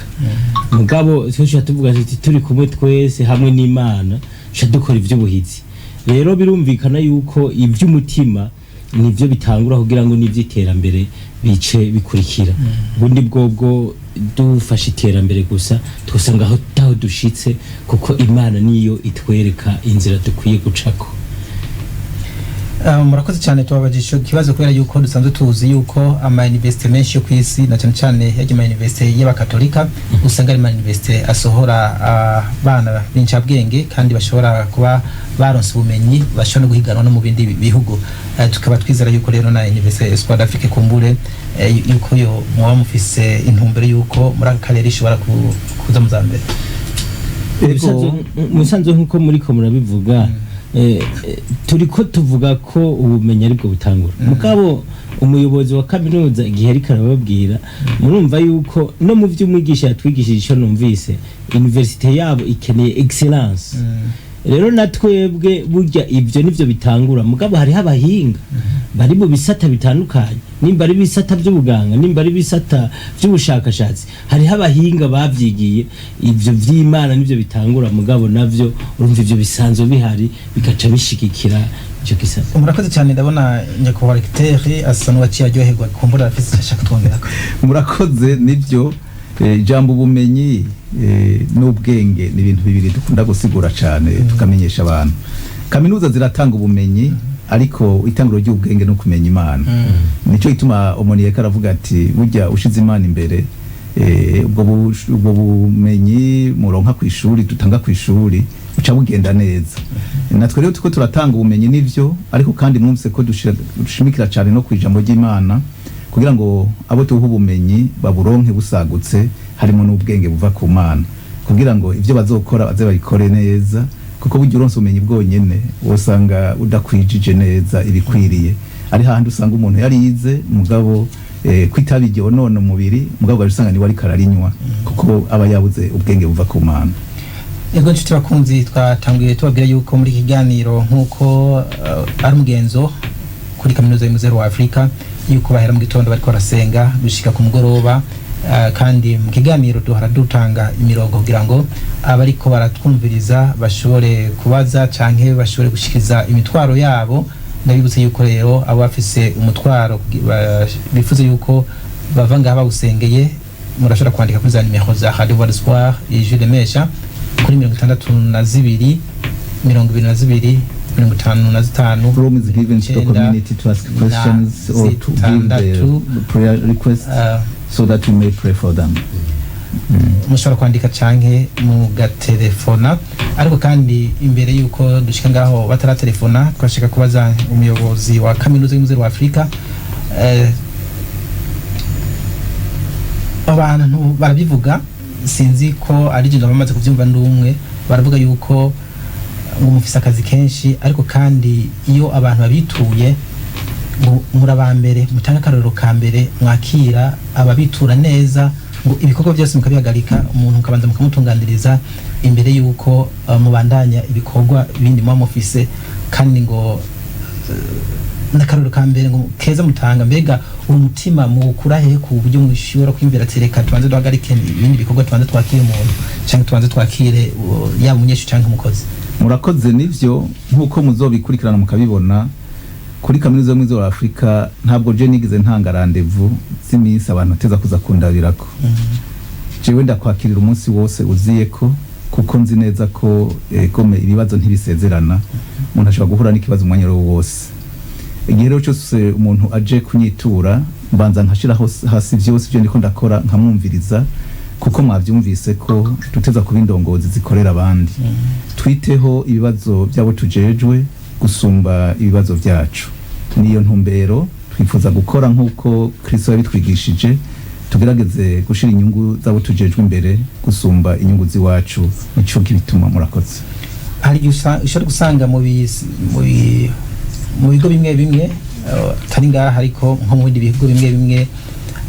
[SPEAKER 6] Mugabo twese tuvuga tuti: "Turi kumwe twese hamwe n'Imana tuca dukora ivy'ubuhizi." Rero birumvikana yuko ivy'umutima nivyo bitangura kugira ngo n'ivy'iterambere bice bikurikira. Ubundi bwobwo dufashe iterambere gusa, twosanga aho taho dushitse, kuko Imana niyo itwereka inzira dukwiye gucako.
[SPEAKER 2] Murakoze cyane. Tubabajije ico kibazo kubera yuko dusanzwe tuzi yuko ama université menshi yo kwisi, na cyane cyane yaje ama université y'abakatolika, usanga ari ama université asohora abana b'incabwenge kandi bashobora kuba baronse ubumenyi, bashobora no guhiganwa no mu bindi bihugu. Tukaba twizera yuko rero na Université Espoir d'Afrique, kumbure yuko yo muba mufise intumbero yuko muri aka karere ishobora kuza mu za mbere.
[SPEAKER 6] Musanzwe nk'uko muriko murabivuga, turiko tuvuga ko ubumenyi aribwo butangura. Mugabo umuyobozi wa kaminuza igihe ariko arababwira, murumva yuko no mu vy'umwigisha yatwigishije, ico numvise, université yabo ikeneye excellence. Rero na twebwe burya ibyo nivyo bitangura, mugabo hariho abahinga bari mu bisata bitandukanye, nimba ari ibisata by'ubuganga, nimba ari ibisata by'ubushakashatsi, hariho abahinga bavyigiye. Ivyo vy'Imana nivyo bitangura, mugabo navyo urumva ivyo bisanzwe bihari, bigaca bishigikira ico gisata.
[SPEAKER 2] Murakoze cyane. Ndabona nyakubahwa recteur asa n'uwaciye aryoherwa, kumbura arafise icyo ashaka twongerako.
[SPEAKER 4] Murakoze. Nibyo, ijambo ubumenyi n'ubwenge ni ibintu bibiri dukunda gusigura cyane, tukamenyesha abantu. Kaminuza ziratanga ubumenyi, ariko itangiro ry'ubwenge no kumenya Imana. Nicyo gituma umuntu aravuga ati burya ushize Imana imbere, ubwo bumenyi muronka ku ishuri, dutanga ku ishuri, buca bugenda neza. Natwe rero tuko turatanga ubumenyi, nivyo, ariko kandi mwumvise ko dushimikira cyane no ku ijambo ry'Imana, kugira ngo abo tuha ubumenyi baburonke busagutse, harimo n'ubwenge buva ku Mana, kugira ngo ibyo bazokora baze babikore neza, kuko burya uronse ubumenyi bwonyene wosanga udakwijije neza ibikwiriye. Ari hahandi usanga umuntu yarize, mugabo kwitaba iryo none umubiri, mugabo ugaca usanga niwe ariko ararinywa, kuko aba yabuze ubwenge buva ku Mana.
[SPEAKER 2] Ego nshuti bakunzi, twatanguye tubabwira yuko muri iki kiganiro, nk'uko ari umugenzo kuri Kaminuza y'Umuzero wa Afurika, yuko bahera mu gitondo bariko barasenga gushika ku mugoroba, kandi mu kiganiro duhora dutanga imirongo kugira ngo abariko baratwumviriza bashobore kubaza canke bashobore gushikiriza imitwaro yabo. Ndabibutse yuko rero abo bafise umutwaro bifuza yuko bava ngaha bawusengeye, murashobora kwandika kuri za nimero za Radio Voix d'Espoir Ijwi Remesha, kuri 62 22 55.
[SPEAKER 4] Room is given to the
[SPEAKER 2] 90
[SPEAKER 4] community to ask questions or to give their
[SPEAKER 2] 6
[SPEAKER 4] prayer requests so that we may pray for them.
[SPEAKER 2] Mushobora kwandika canke mugatelefona. Ariko kandi imbere yuko dushika ngaho bataratelefona, twashaka kubaza umuyobozi wa Kaminuza y'Umuzero wa Afurika, abantu barabivuga, sinzi ko ari je bamaze kuvyumva ndumwe, baravuga yuko ngo mufise akazi kenshi, ariko kandi iyo abantu babituye ngo muri aba mbere mutange akarorero ka mbere, mwakira ababitura neza, ngo ibikorwa byose mukabihagarika, umuntu mukabanza mukamutunganiriza imbere y'uko mubandanya ibikorwa bindi muba mufise, kandi ngo n'akarorero ka mbere ngo keza mutanga. Mbega uwo mutima muwukura hehe, ku buryo mushobora kwiyumvira ati reka tubanze duhagarike ibindi bikorwa, tubanze twakire umuntu cyangwa tubanze twakire yaba umunyeshuri cyangwa umukozi?
[SPEAKER 4] Murakoze. Nivyo, nk'uko muzobikurikirana mukabibona kuri Kaminuza y'Umwiza wa Afurika, ntabwo je nigeze ntanga rendez-vous z'iminsi abantu bateza kuza kundabirako. Jewe ndakwakirira umunsi wose uziyeko, kuko nzi neza ko gome ibibazo ntibisezerana, umuntu ashobora guhura n'ikibazo umwanya wose. Igihe rero cyose umuntu aje kunyitura, mbanza nkashiraho hasi vyose ibyo ndiko ndakora, nkamwumviriza, kuko mwavyumvise ko duteza kuba indongozi zikorera abandi. Twiteho ibibazo by'abo tujejwe gusumba ibibazo byacu. Niyo ntumbero twifuza gukora nk'uko Kristo yabitwigishije, tugerageze gushira inyungu z'abo tujejwe imbere gusumba inyungu z'iwacu. Nico gituma. Murakoze.
[SPEAKER 2] Hari igihe ushobora gusanga mu bigo bimwe bimwe, atari ngaha, ariko nko mu bindi bigo bimwe bimwe,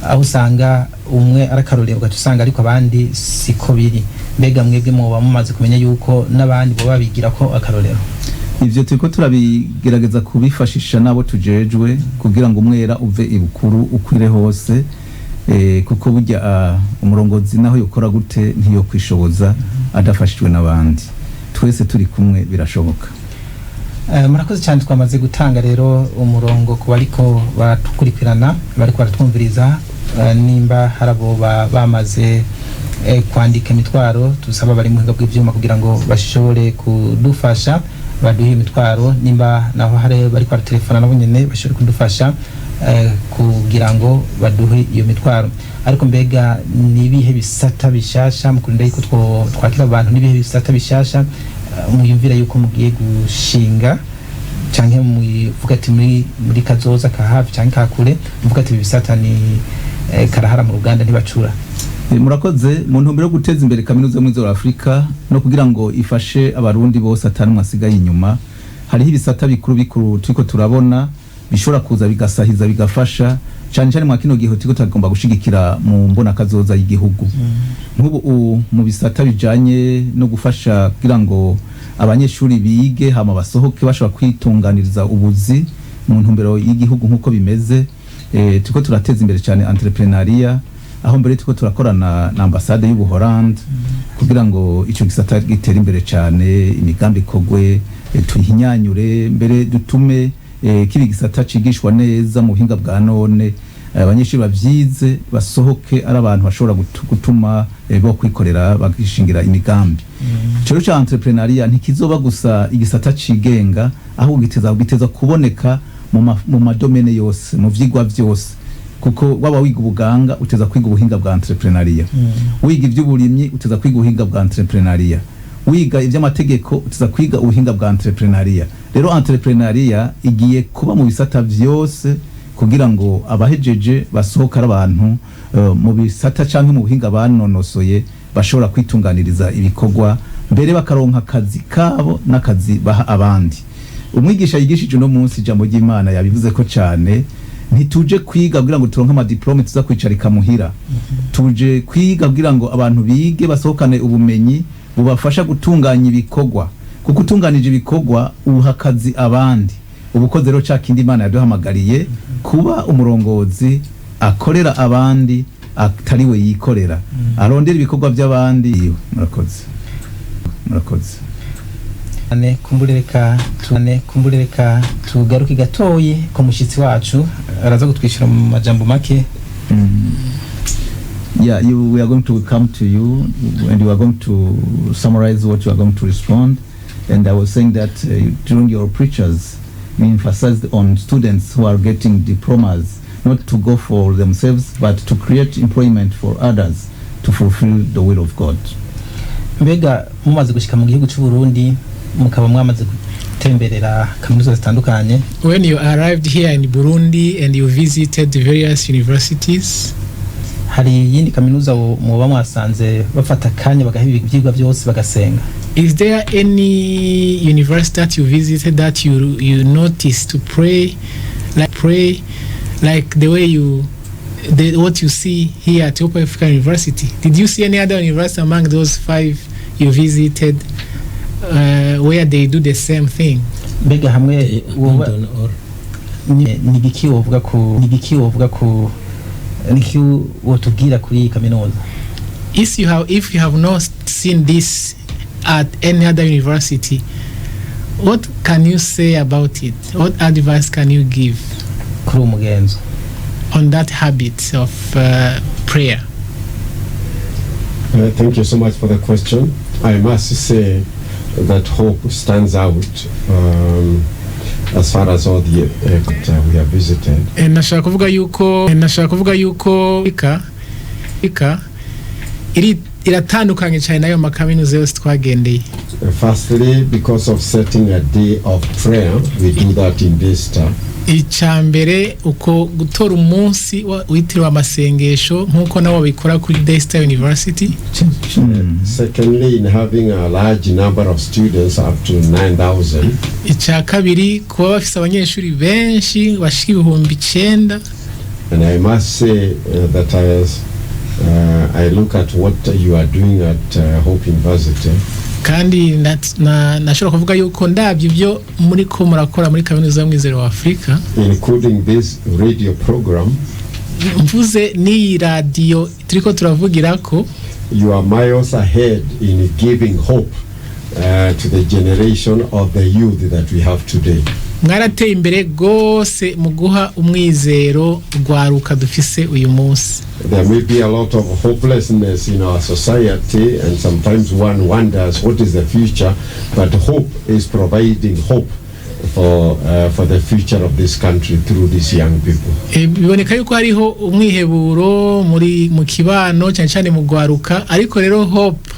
[SPEAKER 2] aho usanga umwe arakarorero, ugaca usanga ariko abandi siko biri. Mbega mwebwe muba mumaze kumenya yuko n'abandi boba babigira ko akarorero?
[SPEAKER 4] Ivyo turiko turabigerageza kubifashisha n'abo tujejwe, kugira ngo umwera uve ibukuru ukwire hose, kuko burya umurongozi naho yokora gute ntiyokwishoboza adafashijwe n'abandi. Twese turi kumwe birashoboka.
[SPEAKER 2] Murakoze cyane. Twamaze gutanga rero umurongo ku bariko baratukurikirana, bariko baratwumviriza, nimba hari abo bamaze kwandika imitwaro, tusaba bari mu buhinga bw'ivyuma kugira ngo bashobore kudufasha baduhe imitwaro. Nimba naho hari bariko baratelefona, nabo nyene bashobore kudufasha kugira ngo baduhe iyo mitwaro. Ariko mbega ni ibihe bisata bishasha, mukurinda yuko twakira abantu, n'ibihe bisata bishasha mwiyumvira yuko mugiye gushinga, canke muvuga ati muri kazoza ka hafi canke ka kure, muvuga ati ibi bisata ni karahara mu ruganda ntibacura?
[SPEAKER 4] Murakoze. Mu ntumbero yo guteza imbere Kaminuza y'Umwiza wa Afurika no kugira ngo ifashe Abarundi bose atanumwe asigaye inyuma, hariho ibisata bikuru bikuru turiko turabona bishobora kuza bigasahiza, bigafasha. Cyane cyane mwa kino gihe turiko tugomba gushigikira mu mbonakazoza y'igihugu, nk'ubu mu bisata bijanye no gufasha kugira ngo abanyeshuri bige hama basohoke bashobora kwitunganiriza ubuzi mu ntumbero y'igihugu nk'uko bimeze. Turiko turateza imbere cyane entrepreneuriat, aho mbere turiko turakorana na ambasade y'Ubuholande kugira ngo ico gisata gitere imbere cyane, imigambi ikogwe, tuyihinyanyure, mbere dutume kiba igisata cigishwa neza mu buhinga bwa none, abanyeshuri bavyize basohoke ari abantu bashobora gutuma bo kwikorera, bagishingira imigambi. Ico rero ca entrepreneuriat ntikizoba gusa igisata cigenga, ahubwo giteza kuboneka mu ma domaines yose, mu vyigwa vyose, kuko waba wiga ubuganga uteza kwiga ubuhinga bwa entrepreneuriat, wiga ivy'uburimyi uteza kwiga ubuhinga bwa entrepreneuriat, wiga ivy'amategeko uteza kwiga ubuhinga bwa entrepreneuriat. Rero entrepreneuriat igiye kuba mu bisata vyose kugira ngo abahejeje basohoka ari abantu mu bisata canke mu buhinga banonosoye bashobora kwitunganiriza ibikorwa, mbere bakaronka akazi kabo n'akazi baha abandi. Umwigisha yigishije uno munsi ijambo ry'Imana yabivuze ko cane: ntituje kwiga kugira ngo turonke ama diplômes tuza kwicarika muhira. Tuje kwiga kugira ngo abantu bige basohokane ubumenyi bubafasha gutunganya ibikorwa, kuko utunganije ibikorwa uha akazi abandi. Ubukozi rero ca kindi Imana yaduhamagariye kuba, umurongozi akorera abandi, atari we yikorera, arondera ibikorwa by'abandi. Murakoze, murakoze.
[SPEAKER 2] Ane kumbure reka tune kumbure reka tugaruke gatoyi ku mushyitsi wacu, araza kutwishyura mu majambo make.
[SPEAKER 4] Yeah, we are going to come to you and you are going to summarize what you are going to respond. And I was saying that during your preachers, you emphasized on students who are getting diplomas, not to go for themselves, but to create employment for others to fulfill the will of God.
[SPEAKER 2] Mbega mumaze gushyika mu gihugu cy'u Burundi, mukaba mwamaze gutemberera kaminuza zitandukanye,
[SPEAKER 3] When you arrived here in Burundi and you visited various universities,
[SPEAKER 2] hari iyindi kaminuza muba mwasanze bafata akanya bagaha ibyigwa byose bagasenga?
[SPEAKER 3] Is there any university that you visited that you noticed to pray like the way you the, what you see here at Hope African University? Did you see any other university among those five you visited where they do the same thing?
[SPEAKER 2] Mbega hamwe woba
[SPEAKER 6] Abandon all.
[SPEAKER 2] ni igiki wovuga ku ni iki wotubwira kuri iyi kaminuza?
[SPEAKER 3] If you have not seen this at any other university, what can you say about it? What advice can you give
[SPEAKER 2] kuri uwo mugenzo
[SPEAKER 3] on that habit of prayer?
[SPEAKER 5] Thank you so much for the question. I must say that Hope stands out as far as all the we have visited.
[SPEAKER 3] Nashaka kuvuga yuko ika iri iratandukanye cyane n'ayo makaminuza yose twagendeye.
[SPEAKER 5] Firstly, because of setting a day of prayer, we do that in Daystar.
[SPEAKER 3] Icya mbere, uko gutora umunsi witiriwe amasengesho nk'uko nabo babikora kuri Daystar University.
[SPEAKER 5] Secondly, in having a large number of students, up to 9,000.
[SPEAKER 3] Icya kabiri, kuba bafise abanyeshuri benshi bashika 9000.
[SPEAKER 5] And I must say that as I look at what you are doing at Hope University,
[SPEAKER 3] kandi nashobora kuvuga yuko ndabye ibyo muri ko murakora muri Kaminuza y'Umwizero wa Afurika,
[SPEAKER 5] including this radio program,
[SPEAKER 3] mvuze n'iyi radiyo turiko turavugira ko,
[SPEAKER 5] you are miles ahead in giving hope to the generation of the youth that we have today.
[SPEAKER 3] Mwarateye imbere rwose mu guha umwizero rwaruka dufise uyu munsi.
[SPEAKER 5] There may be a lot of hopelessness in our society, and sometimes one wonders what is the future, but Hope is providing hope for the future of this country through these young people.
[SPEAKER 3] Biboneka yuko hariho umwiheburo muri mu kibano, cyane cyane mu rwaruka, ariko rero Hope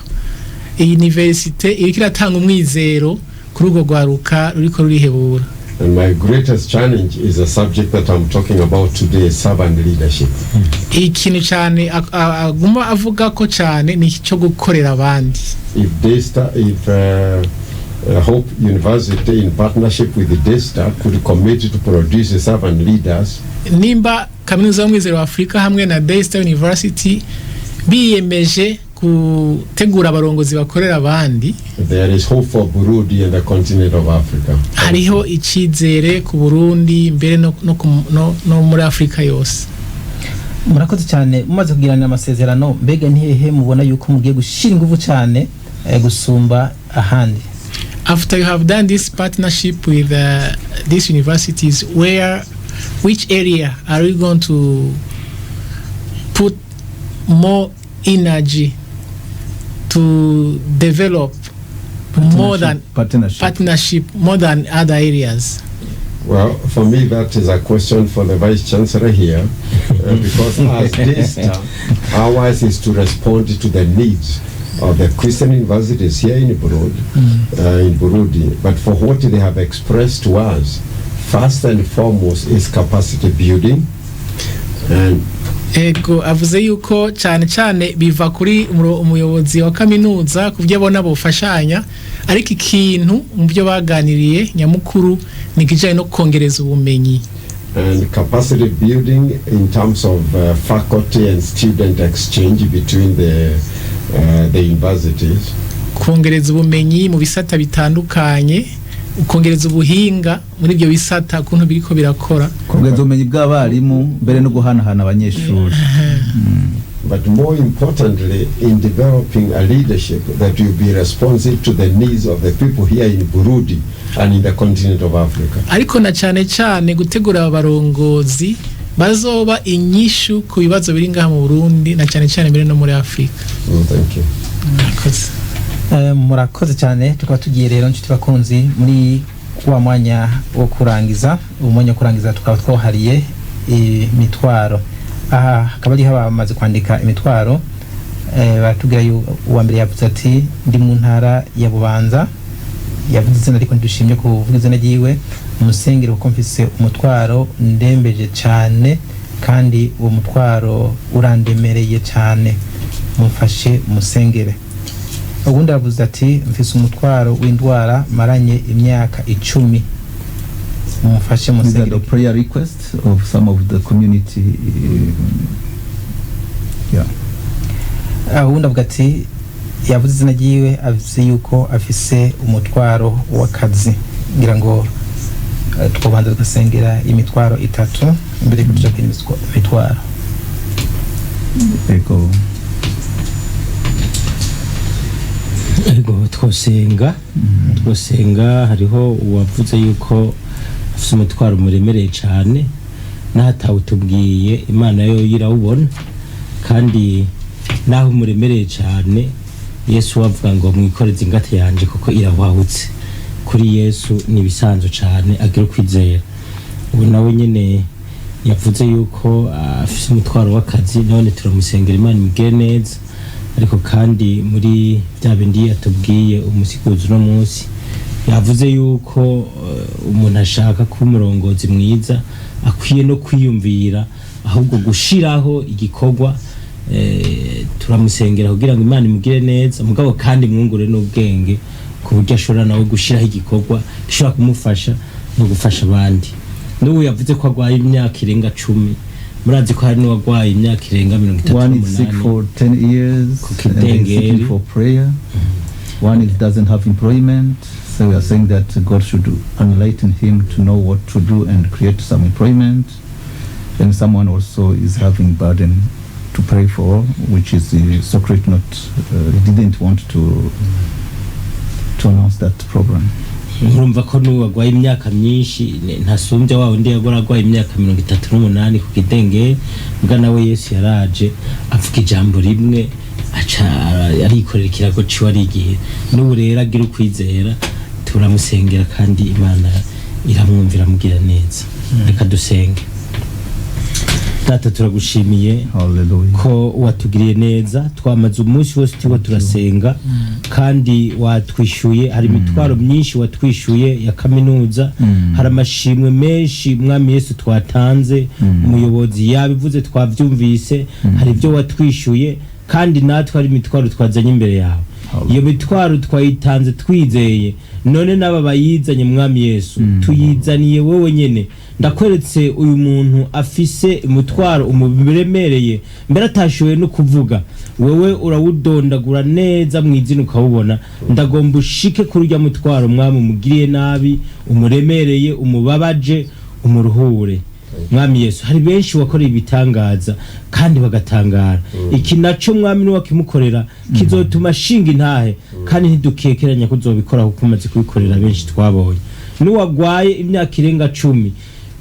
[SPEAKER 3] iyi universite iriko iratanga umwizero kuri urwo rwaruka ruriko rurihebura.
[SPEAKER 5] And my greatest challenge is a subject that I'm talking about today, servant leadership.
[SPEAKER 3] Ikintu cyane aguma avuga ko cyane ni icyo gukorera abandi.
[SPEAKER 5] If Daystar, if Hope University in partnership with the Daystar could commit to produce servant leaders,
[SPEAKER 3] Nimba Kaminuza y'Umwizero wa Afurika hamwe na Daystar University biyemeje gutegura abarongozi bakorera abandi,
[SPEAKER 5] there is hope for Burundi and the continent of Africa.
[SPEAKER 3] Hariho icyizere ku Burundi mbere no muri Afurika yose.
[SPEAKER 2] Murakoze cyane. Mumaze kugirana amasezerano, mbega ntihehe mubona yuko mugiye gushyira ingufu cyane gusumba ahandi?
[SPEAKER 3] After you have done this partnership with these universities, where which area are you going to put more energy to develop more than
[SPEAKER 4] Partnership.
[SPEAKER 3] Partnership more than other areas?
[SPEAKER 5] Well, for me, that is a question for the Vice Chancellor here, because as Daystar, ours is to respond to the needs of the Christian universities here in Burundi, in Burundi. But for what they have expressed to us, first and foremost is capacity building, and
[SPEAKER 3] Ego, avuze yuko cyane cyane biva kuri umuyobozi wa kaminuza ku byo abona bufashanya, ariko ikintu mu byo baganiriye nyamukuru ni ikijyanye no kongereza ubumenyi.
[SPEAKER 5] And capacity building in terms of faculty and student exchange between the universities.
[SPEAKER 3] Kongereza ubumenyi mu bisata bitandukanye, ukongereza ubuhinga muri ibyo bisata ukuntu biriko birakora.
[SPEAKER 4] Kongeza ubumenyi bw'abarimu mbere no guhanahana abanyeshuri.
[SPEAKER 5] But more importantly, in developing a leadership that will be responsive to the needs of the people here in Burundi and in the continent of Africa.
[SPEAKER 3] Ariko na cyane cyane gutegura abarongozi bazoba inyishu ku bibazo biri ngaha mu Burundi na cyane cyane mbere no muri Afurika.
[SPEAKER 5] Thank you.
[SPEAKER 3] Murakoze.
[SPEAKER 2] Murakoze cyane. Tukaba tugiye rero, nshuti bakunzi, muri wa mwanya wo kurangiza. Umwanya wo kurangiza tukaba twahariye imitwaro. Aha hakaba ariho abamaze kwandika imitwaro. Baratubwira uwa mbere yavuze ati: "Ndi mu ntara ya Bubanza." Yavuze izina ariko ntidushimye kuvuga izina ryiwe. "Umusengero kuko mfise umutwaro ndembeje cyane, kandi uwo mutwaro urandemereye cyane, mumfashe musengere." Ubundi aravuze ati: "Mfise umutwaro w'indwara maranye imyaka 10, mumfashe
[SPEAKER 4] These are
[SPEAKER 2] musengere."
[SPEAKER 4] the prayer requests of some of the community. Yeah.
[SPEAKER 2] Ubundi avuga ati, yavuze izina ryiwe, avuze yuko afise umutwaro w'akazi. Ngira ngo twobanza tugasengera imitwaro itatu mbere yuko tuja kuri mitwaro.
[SPEAKER 4] Ego.
[SPEAKER 6] Ego, twosenga. Hariho uwavuze yuko afite umutwaro muremereye cyane, n'ahatawutubwiye Imana yo irawubona, kandi naho umuremereye cyane, Yesu wavuga ngo: "Mwikoreze ingata yanje kuko irahwahutse." Kuri Yesu ni ibisanzwe cyane, agira ukwizera. Ubu nawe nyine yavuze yuko afite umutwaro w'akazi, none turamusengera, Imana imugire neza. Ariko kandi muri bya bindi yatubwiye umusiguzi uno munsi, yavuze yuko umuntu ashaka kuba umurongozi mwiza akwiye no kwiyumvira ahubwo gushiraho igikorwa. Turamusengera kugira ngo Imana imugire neza, mugabo kandi mwungure n'ubwenge ku buryo ashobora nawe gushiraho igikorwa gishobora kumufasha no gufasha abandi. N'ubu yavuze ko arwaye imyaka irenga 10. Murazi ko hari n'uwarwaye imyaka irenga mirongo itatu
[SPEAKER 4] One is sick
[SPEAKER 6] n'umunani
[SPEAKER 4] for 10 years and they're
[SPEAKER 6] Kukidengeri.
[SPEAKER 4] seeking for prayer. One is doesn't have employment, so we are saying that God should enlighten him to know what to do and create some employment. And someone also is having burden to pray for, which is Socrates not, he didn't want to announce that problem.
[SPEAKER 6] Murumva ko n'ubu arwaye imyaka myinshi ntasumbya wa wundi yagora arwaye imyaka 38 ku kidengeri. Mbwa nawe Yesu yaraje avuga ijambo rimwe, aca arikorera ikirago ciwe arigihe. N'ubu rero agira ukwizera, turamusengera kandi Imana iramwumvira, amugira neza. Reka dusenge. Data, turagushimiye
[SPEAKER 4] Hallelujah.
[SPEAKER 6] ko watugiriye neza. Twamaze umunsi wose turiko turasenga kandi watwishyuye. Hari imitwaro myinshi watwishyuye ya kaminuza. Hari amashimwe menshi, Mwami Yesu, twatanze. Umuyobozi yabivuze, twabyumvise. Hari ibyo watwishyuye, kandi natwe hari imitwaro twazanye imbere yawe. Iyo mitwaro twayitanze twizeye. None n'aba bayizanye, Mwami Yesu, tuyizaniye wowe nyene. Ndakweretse uyu muntu afise umutwaro umuremereye, mbere atashoboye no kuvuga. Wewe urawudondagura neza mu izina ukawubona. Ndagomba ushike kuri urya mutwaro, Mwami, umugiriye nabi, umuremereye, umubabaje, umuruhure. Mwami Yesu, hari benshi wakoreye ibitangaza kandi bagatangara. Iki naco, Mwami, niwakimukorera kizotuma ashinga intahe, kandi ntidukekeranya ko uzobikora kuko umaze kubikorera benshi twabonye. N'uwagwaye imyaka irenga 10,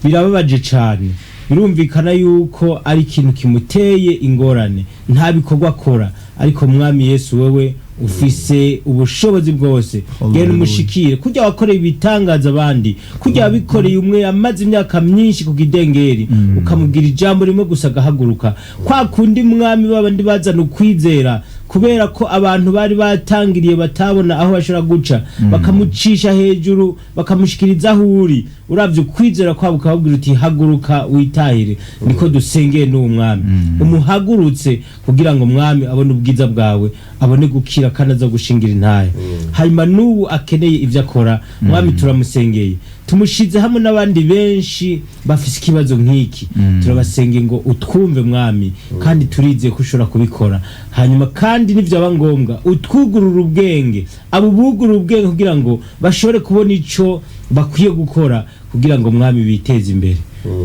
[SPEAKER 6] birababaje cane, birumvikana yuko ari ikintu kimuteye ingorane, nta bikorwa akora. Ariko Mwami Yesu, wewe ufise ubushobozi bwose, genda umushikire kurya wakoreye ibitangaza abandi, kurya wabikoreye umwe amaze imyaka myinshi ku kidengeri, ukamubwira ijambo rimwe gusa agahaguruka. Kwa kundi, Mwami, babandi bazana ukwizera kubera ko abantu bari batangiriye batabona aho bashobora guca, bakamucisha hejuru, bakamushikiriza aho uri, uravye ukwizera kwabo ukababwira uti: "Haguruka witahire." Niko dusengeye n'uwo, Mwami, umuhagurutse kugira ngo, Mwami, abone ubwiza bwawe, abone gukira kandi aza gushingira intahe. Hanyuma n'ubu akeneye ibyo akora, Mwami, turamusengeye, tumushize hamwe n'abandi benshi bafise ikibazo nk'iki. Turabasengeye ngo utwumve, Mwami, kandi turizeye ko ushobora kubikora. Hanyuma kandi nivyaba ngombwa utwugurura ubwenge, abo bugurura ubwenge kugira ngo bashobore kubona ico bakwiye gukora kugira ngo, Mwami, biteze imbere.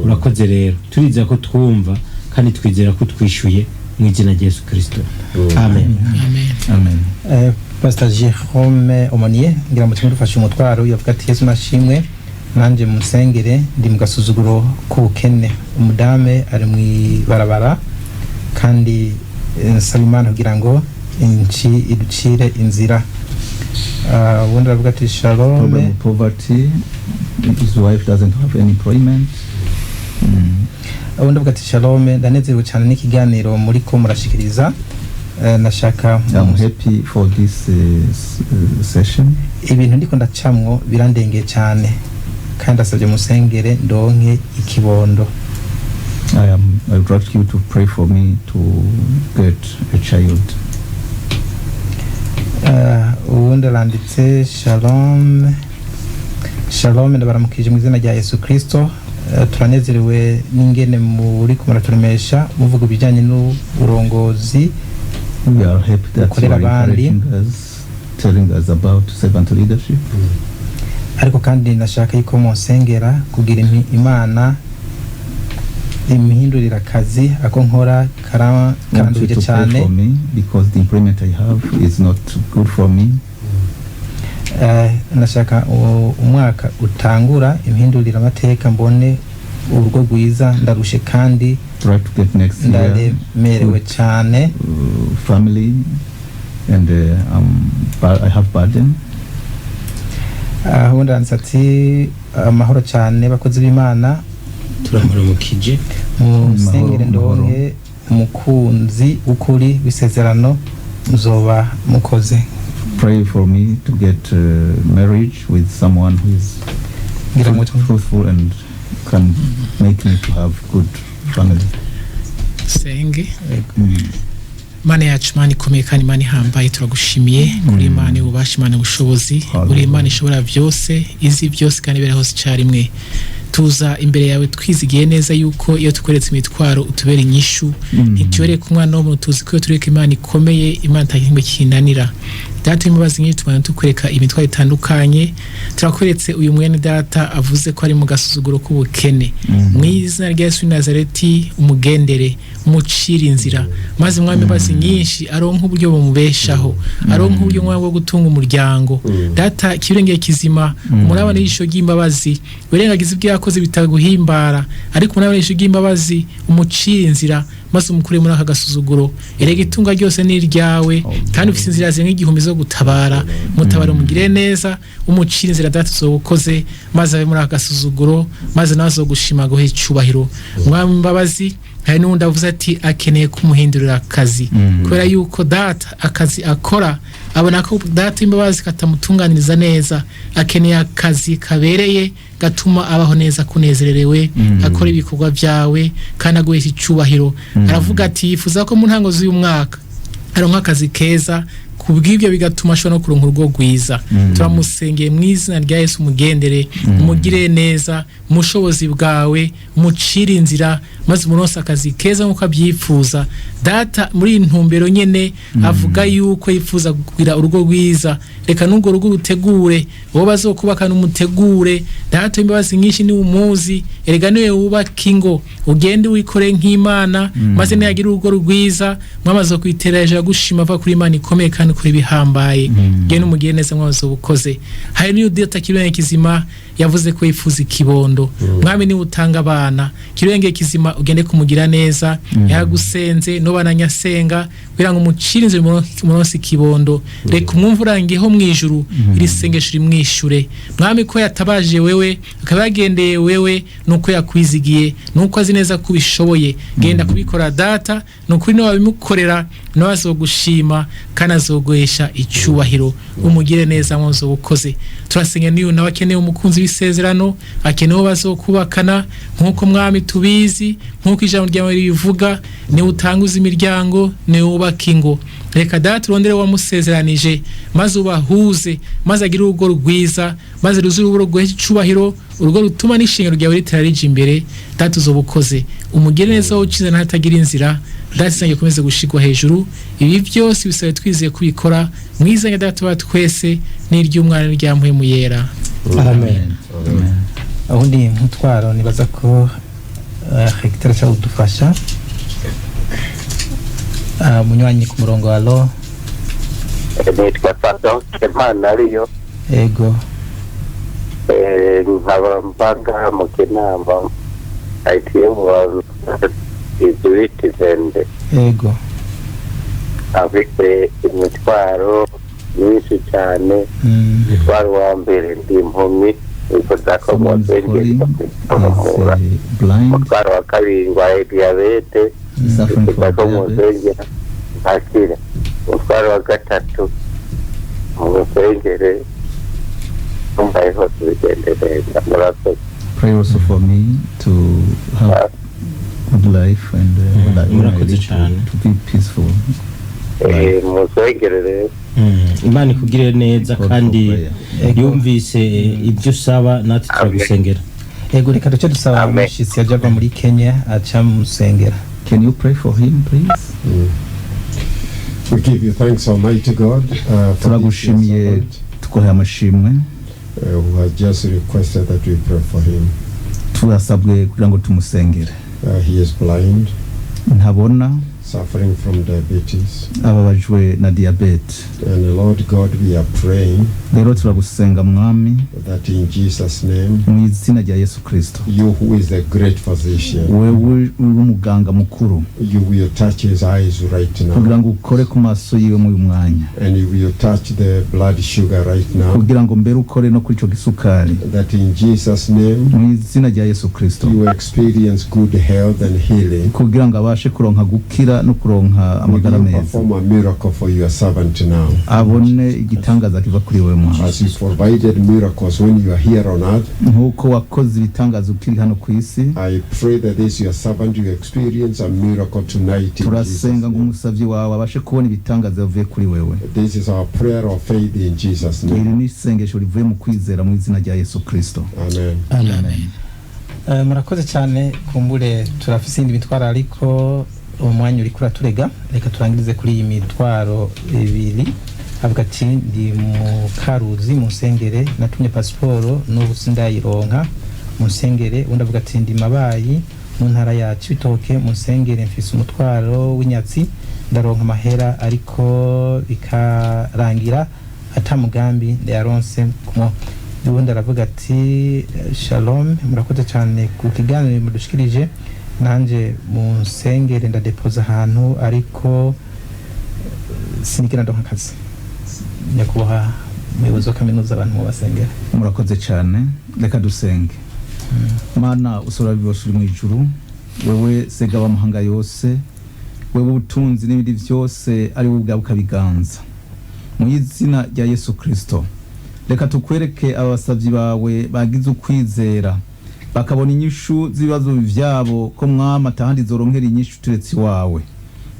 [SPEAKER 6] Urakoze rero, turizera ko twumva kandi twizera ko twishyuye mu izina rya Yesu Kristo, amen.
[SPEAKER 3] Amen.
[SPEAKER 4] Amen.
[SPEAKER 2] Pastor Jerome Omonier, ngira mutima dufashe umutwaro, yavuga ati: "Yesu nashimwe, nanjye musengere, ndi mu gasuzuguro k'ubukene, umudame ari mu ibarabara, kandi nsaba Imana kugira ngo inci iducire inzira." Ubundi aravuga ati: "Shalom."
[SPEAKER 4] Problem of poverty. His wife doesn't have any employment.
[SPEAKER 2] Ubundi avuga ati: "Shalom, ndanezerewe cyane n'ikiganiro muri ko murashikiriza. Nashaka
[SPEAKER 4] I'm happy for this session.
[SPEAKER 2] Ibintu ndiko ndacamwo birandengeye cyane, kandi ndasabye musengere ndonke ikibondo."
[SPEAKER 4] I would like you to pray for me to get a child.
[SPEAKER 2] Uwundi aranditse: "Shalom, shalom, ndabaramukije mu izina rya Yesu Kristo. Turanezerewe n'ingene muri ko muraturemesha muvuga ibijyanye n'uburongozi
[SPEAKER 4] We are happy that you
[SPEAKER 2] bukorera
[SPEAKER 4] are
[SPEAKER 2] abandi.
[SPEAKER 4] encouraging us, telling us about servant leadership.
[SPEAKER 2] Ariko kandi nashaka yuko munsengera kugira Imana imihindurire akazi ako nkora
[SPEAKER 4] I want you
[SPEAKER 2] karanduje
[SPEAKER 4] to pray
[SPEAKER 2] cyane.
[SPEAKER 4] for me because the employment I have is not good for me.
[SPEAKER 2] Nashaka umwaka utangura impindurire amateka, mbone urugo rwiza, ndarushe kandi
[SPEAKER 4] Try to get next year
[SPEAKER 2] ndaremerewe
[SPEAKER 4] good,
[SPEAKER 2] cyane."
[SPEAKER 4] Family and I have burden.
[SPEAKER 2] Ubundi aranditse ati: "Amahoro cyane bakozi b'Imana."
[SPEAKER 6] Turamuramukije.
[SPEAKER 2] "Musengere
[SPEAKER 4] Amahoro,
[SPEAKER 2] ndonke umukunzi w'ukuri w'isezerano, muzoba mukoze."
[SPEAKER 4] Pray for me to get marriage with someone who is
[SPEAKER 2] Ngira ngo
[SPEAKER 4] truthful and can make me to have good family.
[SPEAKER 3] Senge. Mana yacu, Mana ikomeye kandi Mana ihambaye, turagushimiye kuri Imana y'ububasha, Imana ubushobozi.
[SPEAKER 4] Hallelujah.
[SPEAKER 3] Uri Imana ishobora byose, izi byose kandi ibera hose icyarimwe. Tuza imbere yawe twizigiye neza yuko iyo tukweretse imitwaro utubera inyishu. Ntitubereke umwana w'umuntu, tuzi ko iyo tureka Imana ikomeye, Imana itagira kinanira. Data w'imbabazi nyinshi, tubana tukwereka imitwaro itandukanye. Turakweretse uyu mwene data avuze ko ari mu gasuzuguro k'ubukene. Mu izina rya Yesu w'i Nazareti, umugendere, umucire inzira, maze Mwami imbabazi nyinshi aronke uburyo bumubeshaho, aronke uburyo, Mwami, bwo gutunga umuryango. Data, ikirengeye kizima, umurabana n'ijisho ry'imbabazi, wirengagiza ibyo yakoze bitaguhimbara, ariko umurabana n'ijisho ry'imbabazi, umucire inzira maze umukure muri aka gasuzuguro. Erega itunga ryose ni iryawe, kandi ufite inzira zirenga 1000 zo gutabara. Mutabara, umugire neza, umucire inzira. Data, uzobukoze, maze abe muri aka gasuzuguro, maze nawe azogushima, guha icyubahiro. Mwami imbabazi, hari n'uwundi avuze ati akeneye kumuhindurira akazi, kubera yuko data akazi akora abona ko, data imbabazi, katamutunganiriza neza. Akeneye akazi kabereye gatuma abaho neza, kunezererewe, akora ibikorwa byawe kandi aguhesha icyubahiro. Aravuga ati yifuza ko mu ntango z'uyu mwaka aronka akazi keza. Kubw'ibyo bigatuma ashobora no kuronka urugo rwiza. Turamusengeye mu izina rya Yesu, umugendere, umugire neza mu bushobozi bwawe, umucire inzira maze umuronse akazi keza nk'uko abyifuza. Data, muri iyi ntumbero nyene avuga yuko yifuza kugira urugo rwiza, reka n'urwo rugo rutegure uwo bazokubaka, n'umutegure. Data w'imbabazi nyinshi, niwe umuzi, erega niwe wubaka ingo. Ugende wikore nk'Imana, maze niyagira urugo rwiza, mwamaze kwitera hejuru gushima ava kuri Imana ikomeye kandi kuri bihambaye. Genda umugire neza, mwamaze ubukoze. Hari n'iyo data Kirenge Kizima yavuze ko yifuza ikibondo. Mwami, niwe utanga abana, Kirenge Kizima ugende kumugira neza. Yagusenze nuba nyasenga kugira ngo umucire inzira umuronse ikibondo. Reka umwumva urangiyeho mu ijuru iri sengesho rimwishure. Mwami, ko yatabaje wewe, akaba yagendeye wewe, nuko yakwizigiye, nuko azi neza ko ubishoboye. Genda kubikora, Data. Ni ukuri niwe wabimukorera, nawe azogushima kandi azoguhesha icyubahiro. Umugire neza, mwozo ukoze. Turasenga niyo nawe akeneye umukunzi w'isezerano, akeneye uwo bazokubakana. Nk'uko, Mwami, tubizi, nk'uko ijambo ryawe ribivuga, niwe utanguza imiryango, niwe wubaka ingo. Reka Data urondere wamusezeranije, maze ubahuze, maze agire urugo rwiza, maze ruze urugo rguhesha icubahiro, urugo rutuma n'ishingiro ryawe ritera rija imbere. Data, uzoba ukoze. Umugire neza wowe ucize n'ahatagira inzira. Data, izina rikomeze gushigwa hejuru. Ibi byose bisabe twizeye kubikora mu izina rya Data wa twese n'iry'Umwana n'irya Mpwemu Yera.
[SPEAKER 6] Amen.
[SPEAKER 2] Ubundi nk'utwaro nibaza ko hegitari ashobora kudufasha. Munywanyi ku murongo wa lo.
[SPEAKER 7] Nitwa Fado Imana ariyo.
[SPEAKER 2] Ego.
[SPEAKER 7] Nkaba mbaga mu Kinama ITM wa Izubitizende.
[SPEAKER 2] Ego.
[SPEAKER 7] Afite imitwaro myinshi cyane. Umutwaro wa mbere, ndi impumyi, nifuza ko
[SPEAKER 4] Someone is
[SPEAKER 7] muzengera.
[SPEAKER 4] calling, is blind,
[SPEAKER 7] Umutwaro wa kabiri, ndwaye diyabete,
[SPEAKER 4] suffering
[SPEAKER 7] nifuza
[SPEAKER 4] from
[SPEAKER 7] ko
[SPEAKER 4] diabetes.
[SPEAKER 7] muzengera nkakira. Umutwaro wa gatatu, mu musengere numvaye hose bigende neza. Murakoze.
[SPEAKER 4] Pray also for me to have good life and when I
[SPEAKER 6] Murakoze
[SPEAKER 4] live
[SPEAKER 6] cyane.
[SPEAKER 4] to be peaceful.
[SPEAKER 7] Musengere rero.
[SPEAKER 6] Imana ikugirire neza.
[SPEAKER 4] God for
[SPEAKER 6] Kandi
[SPEAKER 4] prayer.
[SPEAKER 6] yumvise ibyo usaba, natwe turagusengera.
[SPEAKER 2] Ego, reka duce dusaba
[SPEAKER 7] Amen.
[SPEAKER 2] umushyitsi yaje ava muri Kenya aca musengera.
[SPEAKER 4] Can you pray for him, please?
[SPEAKER 5] We give you thanks, Almighty God, for this your
[SPEAKER 4] Turagushimiye,
[SPEAKER 5] servant,
[SPEAKER 4] tuguhaye amashimwe.
[SPEAKER 5] Who has just requested that we pray for him.
[SPEAKER 4] Turasabwe kugira ngo tumusengere.
[SPEAKER 5] He is blind,
[SPEAKER 4] Ntabona.
[SPEAKER 5] Suffering from diabetes.
[SPEAKER 4] Ababajwe na diyabete.
[SPEAKER 5] And Lord God, we are praying
[SPEAKER 4] Rero turagusenga, Mwami,
[SPEAKER 5] that in Jesus' name,
[SPEAKER 4] mu izina rya Yesu Kirisito,
[SPEAKER 5] you who is the great physician,
[SPEAKER 4] wewe uri umuganga mukuru,
[SPEAKER 5] you will touch his eyes right now.
[SPEAKER 4] Kugira ngo ukore ku maso yiwe muri uyu mwanya.
[SPEAKER 5] And you will touch the blood sugar right now.
[SPEAKER 4] Kugira ngo mbere ukore no kuri icyo gisukari.
[SPEAKER 5] That in Jesus' name,
[SPEAKER 4] Mu izina rya Yesu Kirisito,
[SPEAKER 5] you will experience good health and healing.
[SPEAKER 4] Kugira ngo abashe kuronka gukira no kuronka
[SPEAKER 5] Will
[SPEAKER 4] amagara
[SPEAKER 5] you
[SPEAKER 4] meza.
[SPEAKER 5] perform a miracle for your servant now?
[SPEAKER 4] Abone igitangaza kiva kuri wewe, Mwami.
[SPEAKER 5] As you provided miracles when you are here on earth,
[SPEAKER 4] Nk'uko wakoze ibitangaza ukiri hano ku isi,
[SPEAKER 5] I pray that this your servant will experience a miracle tonight in Jesus'
[SPEAKER 4] turasenga ngo
[SPEAKER 5] name.
[SPEAKER 4] umusavyi wawe abashe kubona ibitangaza bivuye kuri wewe.
[SPEAKER 5] This is our prayer of faith in Jesus'
[SPEAKER 4] Iri
[SPEAKER 5] name.
[SPEAKER 4] ni isengesho rivuye mu kwizera mu izina rya Yesu Kirisito.
[SPEAKER 5] Amen.
[SPEAKER 2] Amen. Murakoze cyane. Kumbure turafise iyindi mitwaro, ariko umwanya uriko uraturega. Reka turangirize kuri iyi mitwaro ibiri. Avuga ati: "Ndi mu Karuzi, mu nsengere, natumye pasiporo n'ubu sindayironka, mu nsengere." Undi avuga ati: "Ndi Mabayi mu ntara ya Cibitoke, mu nsengere, mfise umutwaro w'inyatsi, ndaronka amahera ariko bikarangira ata mugambi ndayaronse kumwo." Ubundi aravuga ati: "Shalom, murakoze cyane ku kiganiro mudushikirije. Nanjye mu nsengere, ndadepoza ahantu ariko sinigera ndonka akazi." Nyakubahwa umuyobozi wa kaminuza, abantu mubasengera.
[SPEAKER 4] Murakoze cyane. Reka dusenge. Mana usora byose uri mu ijuru, wewe sega w'amahanga yose, wewe ubutunzi n'ibindi byose ari wowe ubwawe ukabiganza, mu izina rya Yesu Kirisito, reka tukwereke aba basabyi bawe bagize ukwizera bakabona inyishu z'ibibazo byabo, ko Mwami atahandi zoronkera inyishu turetse iwawe.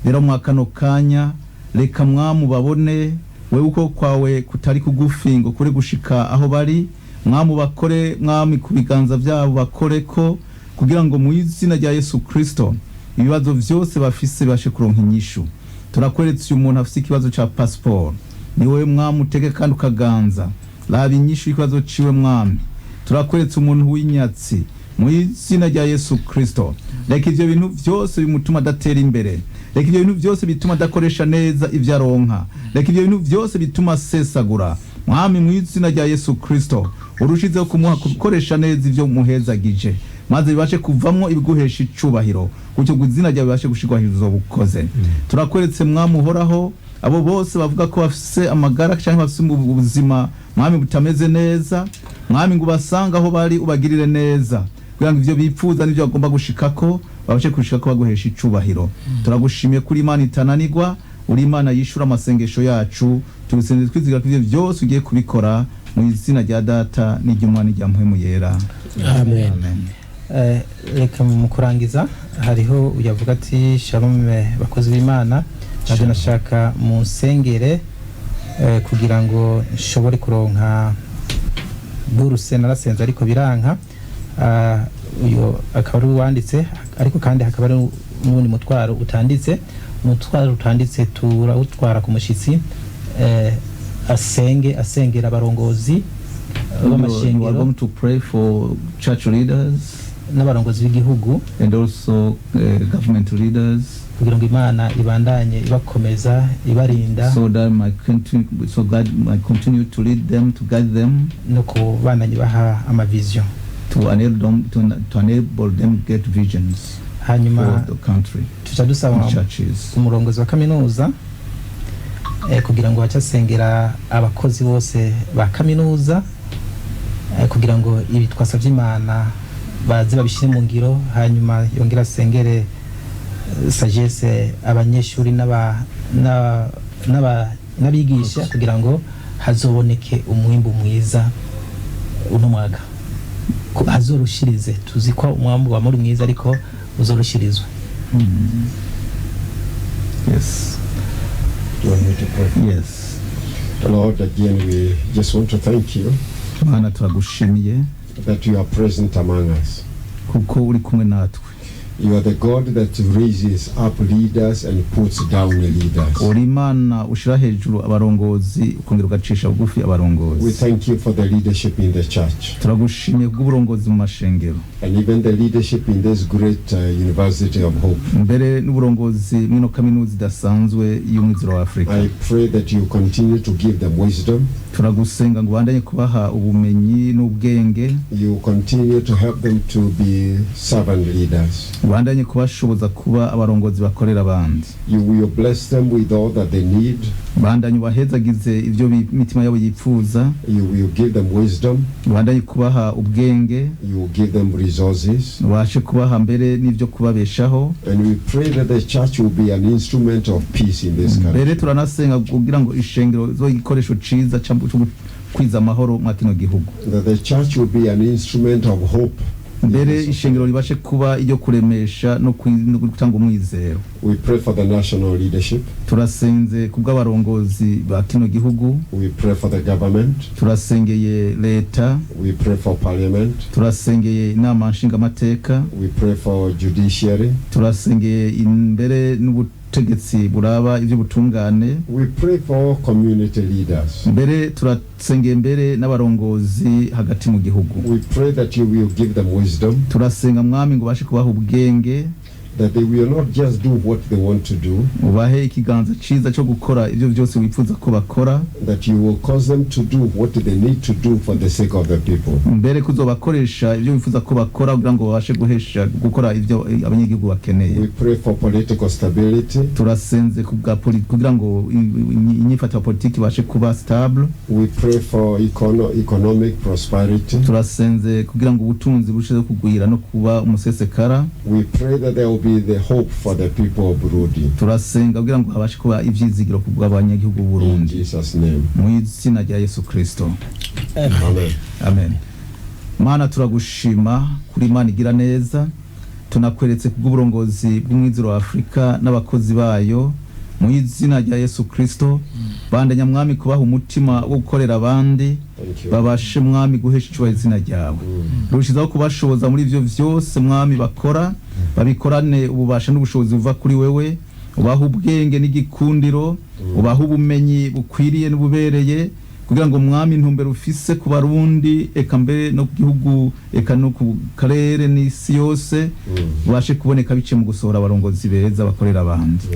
[SPEAKER 4] Rero mwa kano kanya, reka Mwami babone. Wewe uko kwawe kutari kugufi ngo kure gushika aho bari. Mwami, bakore, Mwami, ku biganza byabo bakore ko kugira ngo mu izina rya Yesu Kristo ibibazo vyose bafise bibashe kuronka inyishu. Turakweretse uyu muntu afise ikibazo ca passport. Ni wowe, Mwami, uteke kandi ukaganza, raba inyishu y'ikibazo ciwe, Mwami. Turakweretse umuntu w'inyatsi. Mu izina rya Yesu Kristo, reka ivyo bintu vyose bimutuma adatera imbere, reka ivyo bintu vyose bituma adakoresha neza ivyo aronka, reka ivyo bintu vyose bituma asesagura, Mwami, mu izina rya Yesu Kristo urushizeho kumuha gukoresha neza ivyo muhezagije, maze bibashe kuvamwo ibiguhesha icubahiro, gutyo ngo izina ryawe bibashe gushirwa hejuru bukoze. Turakweretse, Mwami uhoraho, abo bose bavuga ko bafise amagara cyangwa bafise ubuzima, Mwami, butameze neza. Mwami, ngo ubasange aho bari, ubagirire neza kugira ngo ivyo bipfuza n'ivyo bagomba gushikako babashe gushikako baguhesha icubahiro. Turagushimiye kuri Imana itananirwa, uri Imana yishura amasengesho yacu. Tubisenze twizigira ko ivyo byose ugiye kubikora, mu izina rya Data n'iry'Umwana n'irya Mpwemu Yera.
[SPEAKER 6] Amen.
[SPEAKER 4] Amen.
[SPEAKER 2] Reka mu kurangiza, hariho uyavuga ati: "Shalom bakozi b'Imana, nabyo nashaka munsengere kugira ngo nshobore kuronka buruse. Narasenze ariko biranka." Uyu akaba ari uwanditse, ariko kandi hakaba ari n'uwundi mutwaro utanditse. Umutwaro utanditse turawutwara ku mushyitsi, asenge, asengera abarongozi
[SPEAKER 4] You are
[SPEAKER 2] b'amashengero
[SPEAKER 4] going to pray for church leaders
[SPEAKER 2] n'abarongozi b'igihugu
[SPEAKER 4] and also government leaders
[SPEAKER 2] kugira ngo Imana ibandanye ibakomeza, ibarinda
[SPEAKER 4] so God might continue to lead them, to guide them,
[SPEAKER 2] no kubandanya ibaha ama vision.
[SPEAKER 4] to enable them get visions
[SPEAKER 2] Hanyuma
[SPEAKER 4] for the country
[SPEAKER 2] tuca dusaba
[SPEAKER 4] and churches.
[SPEAKER 2] umurongozi wa kaminuza kugira ngo bace asengera abakozi bose ba kaminuza, kugira ngo ibi twasabye Imana baze babishyire mu ngiro. Hanyuma yongere asengere sagesse abanyeshuri n'abigisha kugira ngo hazoboneke umwimbu mwiza uno mwaka. Hazorushirize. Tuzi ko umwimbu wa muri mwiza, ariko uzorushirizwe.
[SPEAKER 4] Yes.
[SPEAKER 5] Do you want me to pray?
[SPEAKER 4] Yes.
[SPEAKER 5] Lord, again, we just want to thank you
[SPEAKER 4] Mana, turagushimiye
[SPEAKER 5] that you are present among us.
[SPEAKER 4] kuko uri kumwe natwe.
[SPEAKER 5] You are the God that raises up leaders and puts down leaders.
[SPEAKER 4] Uri Imana ushira hejuru abarongozi, ukongera ugacisha bugufi
[SPEAKER 5] We
[SPEAKER 4] abarongozi.
[SPEAKER 5] thank you for the leadership in the church
[SPEAKER 4] Turagushimiye kubw'uburongozi mu mashengero
[SPEAKER 5] and even the leadership in this great University of Hope.
[SPEAKER 4] mbere n'uburongozi mwino kaminuza idasanzwe y'Umwizero wa Afurika.
[SPEAKER 5] I pray that you continue to give them wisdom.
[SPEAKER 4] Turagusenga ngo ubandanye kubaha ubumenyi n'ubwenge.
[SPEAKER 5] You continue to help them to be servant leaders.
[SPEAKER 4] Ubandanye kubashoboza kuba abarongozi bakorera abandi.
[SPEAKER 5] You will bless them with all that they need.
[SPEAKER 4] Ubandanye ubahezagize ibyo imitima yabo yipfuza.
[SPEAKER 5] You will give them wisdom.
[SPEAKER 4] Ubandanye kubaha ubwenge.
[SPEAKER 5] You will give them resources.
[SPEAKER 4] Ubashe kubaha mbere n'ibyo kubabeshaho.
[SPEAKER 5] And we pray that the church will be an instrument of peace in this
[SPEAKER 4] Mbere
[SPEAKER 5] country.
[SPEAKER 4] turanasenga kugira ngo ishengero zo igikoresho ciza cyo kwiza amahoro mwa kino gihugu.
[SPEAKER 5] That the church will be an instrument of hope in
[SPEAKER 4] Mbere
[SPEAKER 5] this
[SPEAKER 4] ishengero ribashe kuba iryo kuremesha no gutanga umwizero.
[SPEAKER 5] We pray for the national leadership.
[SPEAKER 4] Turasenze kubw'abarongozi ba kino gihugu.
[SPEAKER 5] We pray for the government.
[SPEAKER 4] Turasengeye leta.
[SPEAKER 5] We pray for parliament.
[SPEAKER 4] Turasengeye inama nshingamateka.
[SPEAKER 5] We pray for judiciary.
[SPEAKER 4] Turasengeye imbere n'ubutegetsi buraba iby'ubutungane.
[SPEAKER 5] We pray for community leaders.
[SPEAKER 4] Mbere turasengeye mbere n'abarongozi hagati mu gihugu.
[SPEAKER 5] We pray that you will give them wisdom,
[SPEAKER 4] Turasenga, Mwami, ngo ubashe kubaha ubwenge,
[SPEAKER 5] that they will not just do what they want to do,
[SPEAKER 4] ubahe ikiganza ciza cyo gukora ibyo byose wifuza ko bakora,
[SPEAKER 5] that you will cause them to do what they need to do for the sake of the people.
[SPEAKER 4] mbere kuzobakoresha ibyo wifuza ko bakora kugira ngo babashe guhesha gukora ibyo abanyagihugu bakeneye.
[SPEAKER 5] We pray for political stability.
[SPEAKER 4] Turasenze kugira ngo inyifato ya politiki ibashe kuba stable.
[SPEAKER 5] We pray for economic prosperity.
[SPEAKER 4] Turasenze kugira ngo ubutunzi burusheho kugwira no kuba umusesekara.
[SPEAKER 5] We pray that there will be the hope for the people of Burundi.
[SPEAKER 4] Turasenga kugira ngo habashe kuba ivyizigiro ku bw'abanyagihugu b'u
[SPEAKER 5] In
[SPEAKER 4] Burundi.
[SPEAKER 5] Jesus' name.
[SPEAKER 4] Mu izina rya Yesu Kristo.
[SPEAKER 5] Amen.
[SPEAKER 4] Amen. Mana, turagushima kuri Imana igira neza. Tunakweretse kubw'uburongozi bw'Umwizero wa Afurika n'abakozi bayo. Mu izina rya Yesu Kristo, bandanya, Mwami, kubaha umutima wo gukorera abandi,
[SPEAKER 5] Thank you.
[SPEAKER 4] babashe, Mwami, guhesha icubahiro izina ryawe. Rushizaho kubashoboza muri ivyo vyose, Mwami, bakora, babikorane ububasha n'ubushobozi buva kuri wewe. Ubaha ubwenge n'igikundiro, ubaha ubumenyi bukwiriye n'ububereye, kugira ngo, Mwami, intumbero ufise ku Barundi, eka mbere no ku gihugu, eka no ku karere n'isi yose, ubashe kuboneka biciye mu gusohora abarongozi beza bakorera abandi.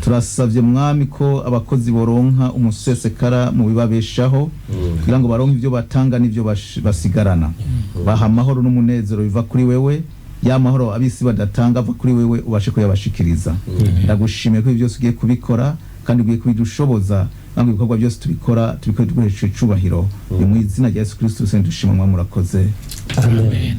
[SPEAKER 4] Turasavye, Mwami, ko abakozi boronka umusesekara mu bibabeshaho, kugira ngo baronke ivyo batanga n'ivyo basigarana. Baha amahoro n'umunezero biva kuri wewe, ya mahoro abisi badatanga ava kuri wewe, ubashe kuyabashikiriza. Ndagushimiye ko ibi byose ugiye kubikora kandi ugiye kubidushoboza, kandi ibikorwa byose tubikora tubikore dukoresheje icubahiro. Ni mu izina rya Yesu Kristo dushima, Mwami, murakoze.
[SPEAKER 6] Amen.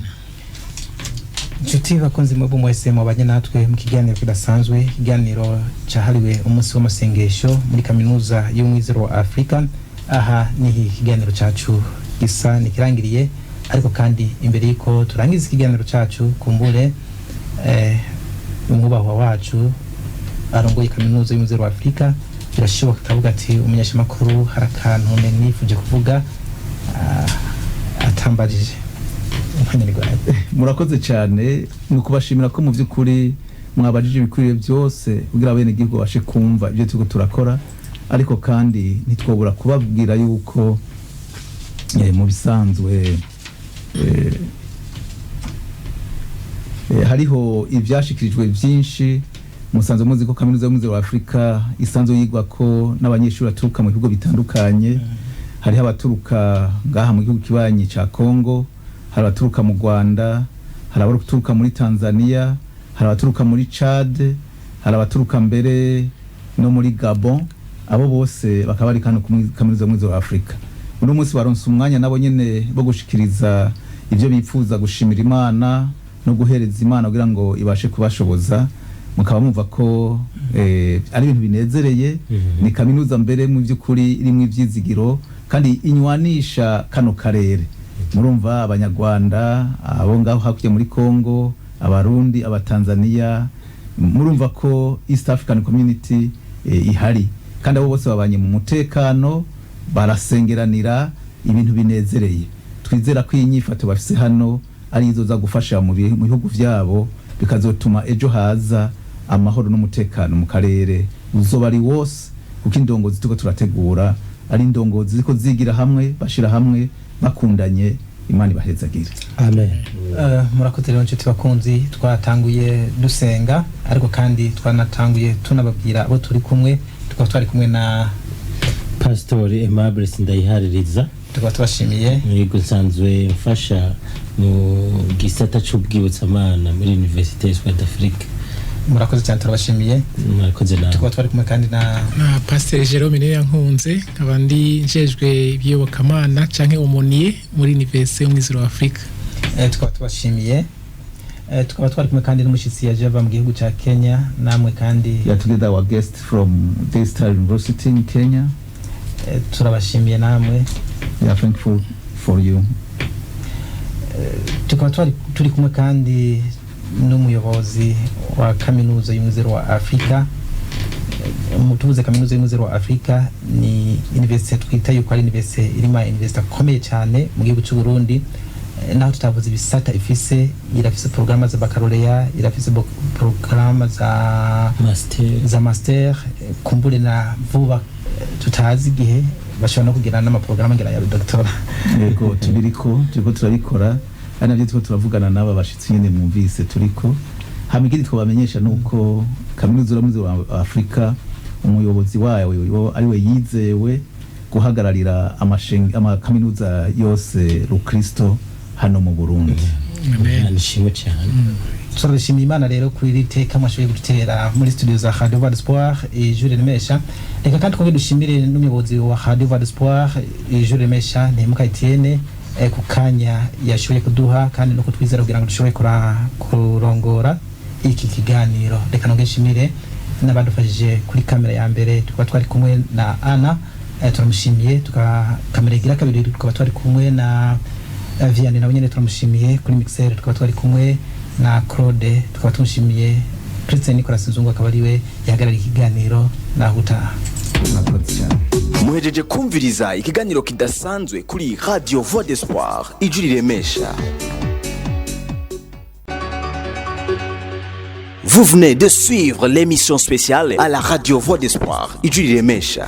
[SPEAKER 2] Inshuti bakunzi, mwebwe mwese mubanye natwe mu kiganiro kidasanzwe, ikiganiro cyahariwe umunsi w'amasengesho muri Kaminuza y'Umwizero wa Afurika, aha ni ikiganiro cyacu gisa nikirangiriye. Ariko kandi imbere y'uko turangiza ikiganiro cyacu, kumbure umwubahwa wacu arongoye Kaminuza y'Umwizero wa Afurika birashoboka akavuga ati: "Umunyeshamakuru, hari akantu nifuje kuvuga atambajije." Umwanya ni gwawe.
[SPEAKER 4] Murakoze cyane. Ni ukubashimira ko mu by'ukuri mwabajije ibikwiriye byose kugira abenegihugu babashe kumva ibyo turiko turakora. Ariko kandi ntitwobura kubabwira yuko mu bisanzwe hariho ivyashikirijwe byinshi. Musanzwe muzi ko Kaminuza y'Umwizero wa Afurika isanzwe yigwa ko n'abanyeshuri baturuka mu bihugu bitandukanye. Hariho abaturuka ngaha mu gihugu kibanyi ca Congo, hari abaturuka mu Rwanda, hari abaturuka muri Tanzania, hari abaturuka muri Chad, hari abaturuka mbere no muri Gabon. Abo bose bakaba bari hano ku Kaminuza y'Umwizero wa Afurika. Uno munsi baronse umwanya nabo nyene bo gushikiriza ivyo bipfuza gushimira Imana no guhereza Imana kugira ngo ibashe kubashoboza. Mukaba mumva ko ari ibintu binezereye. Ni kaminuza mbere mu by'ukuri irimwo ivyizigiro kandi inywanisha kano karere. Murumva Abanyarwanda, abo ngaho hakurya muri Congo, Abarundi, Abatanzania, murumva ko East African Community ihari, kandi abo bose babanye mu mutekano, barasengeranira, ibintu binezereye. Twizera ko iyi nyifato bafise hano ari izoza gufasha mu bihugu vyabo, bikazotuma ejo haza amahoro n'umutekano mu karere uzoba ari wose, kuko indongozi turiko turategura ari indongozi ziko zigira hamwe, bashira hamwe, bakundanye. Imana ibahezagire.
[SPEAKER 6] Amen.
[SPEAKER 2] Murakoze rero, nshuti bakunzi. Twatanguye dusenga, ariko kandi twanatanguye tunababwira abo turi kumwe. Tukaba twari kumwe na
[SPEAKER 6] Pastori Aimable Sindayihaririza.
[SPEAKER 2] Tukaba tubashimiye.
[SPEAKER 6] Yego, nsanzwe mfasha mu gisata c'ubwibutsamana muri Université Espoir d'Afrique.
[SPEAKER 2] Murakoze cyane, turabashimiye.
[SPEAKER 6] Murakoze nawe.
[SPEAKER 2] Tukaba twari kumwe kandi na
[SPEAKER 3] Na Pasiteri Jerome niyo yankunze, nkaba ndi njejwe iby'iyobokamana canke aumônier muri Université y'Umwizero wa Afurika.
[SPEAKER 2] Tukaba tubashimiye. Tukaba twari kumwe kandi n'umushyitsi yaje ava mu gihugu cya Kenya, namwe kandi.
[SPEAKER 4] We are together our guest from Daystar University in Kenya.
[SPEAKER 2] Turabashimiye namwe.
[SPEAKER 4] We are thankful for you.
[SPEAKER 2] Tukaba twari turi kumwe kandi n'umuyobozi wa Kaminuza y'Umwizero wa Afurika. Tuvuze Kaminuza y'Umwizero wa Afurika, ni université twita yuko ari université irimo université akomeye cyane mu gihugu cy'u Burundi. Naho tutavuze ibisata ifise, irafise porogaramu za baccalauréat, irafise porogaramu za
[SPEAKER 6] master,
[SPEAKER 2] za master, kumbure na vuba, tutazi igihe, bashobora no kugira n'amaporogaramu ngira ya doctorat.
[SPEAKER 4] Yego, tubiriko, turiko turabikora, ari navyo turiko turavugana n'aba bashitsi nyene mwumvise turiko. Hama ikindi twabamenyesha nuko Kaminuza y'Umwizero wa Afurika, umuyobozi wayo ariwe yizewe guhagararira amakaminuza yose rukristo hano mu Burundi.
[SPEAKER 3] Amen.
[SPEAKER 6] Imana ishimwe cyane.
[SPEAKER 2] Turabishimiye Imana rero kuri iri teka mwashoboye gutera muri studio za Radio Voix d'Espoir Ijwi Riremesha. Reka kandi twongere dushimire n'umuyobozi wa Radio Voix d'Espoir Ijwi Riremesha, Ntihemuka Etienne, ku kanya yashoboye kuduha kandi no kutwizera kugira ngo dushobore kurongora iki kiganiro. Reka nongere nshimire n'abadufashije kuri kamera ya mbere. Tukaba twari kumwe na Ana, turamushimiye. Tuka kamera igira kabiri tukaba twari kumwe na Vianney, nawe nyene turamushimiye. Kuri mixer tukaba twari kumwe na Claude, tukaba tumushimiye. Christian Nicolas Nzungu akaba ariwe yahagarariye ikiganiro. Naho utaha.
[SPEAKER 4] Murakoze cyane.
[SPEAKER 1] Muhejeje kumviriza ikiganiro kidasanzwe kuri Radio Voix d'Espoir, ijwi riremesha. Vous venez de suivre l'émission spéciale à la Radio Voix d'Espoir, ijwi riremesha.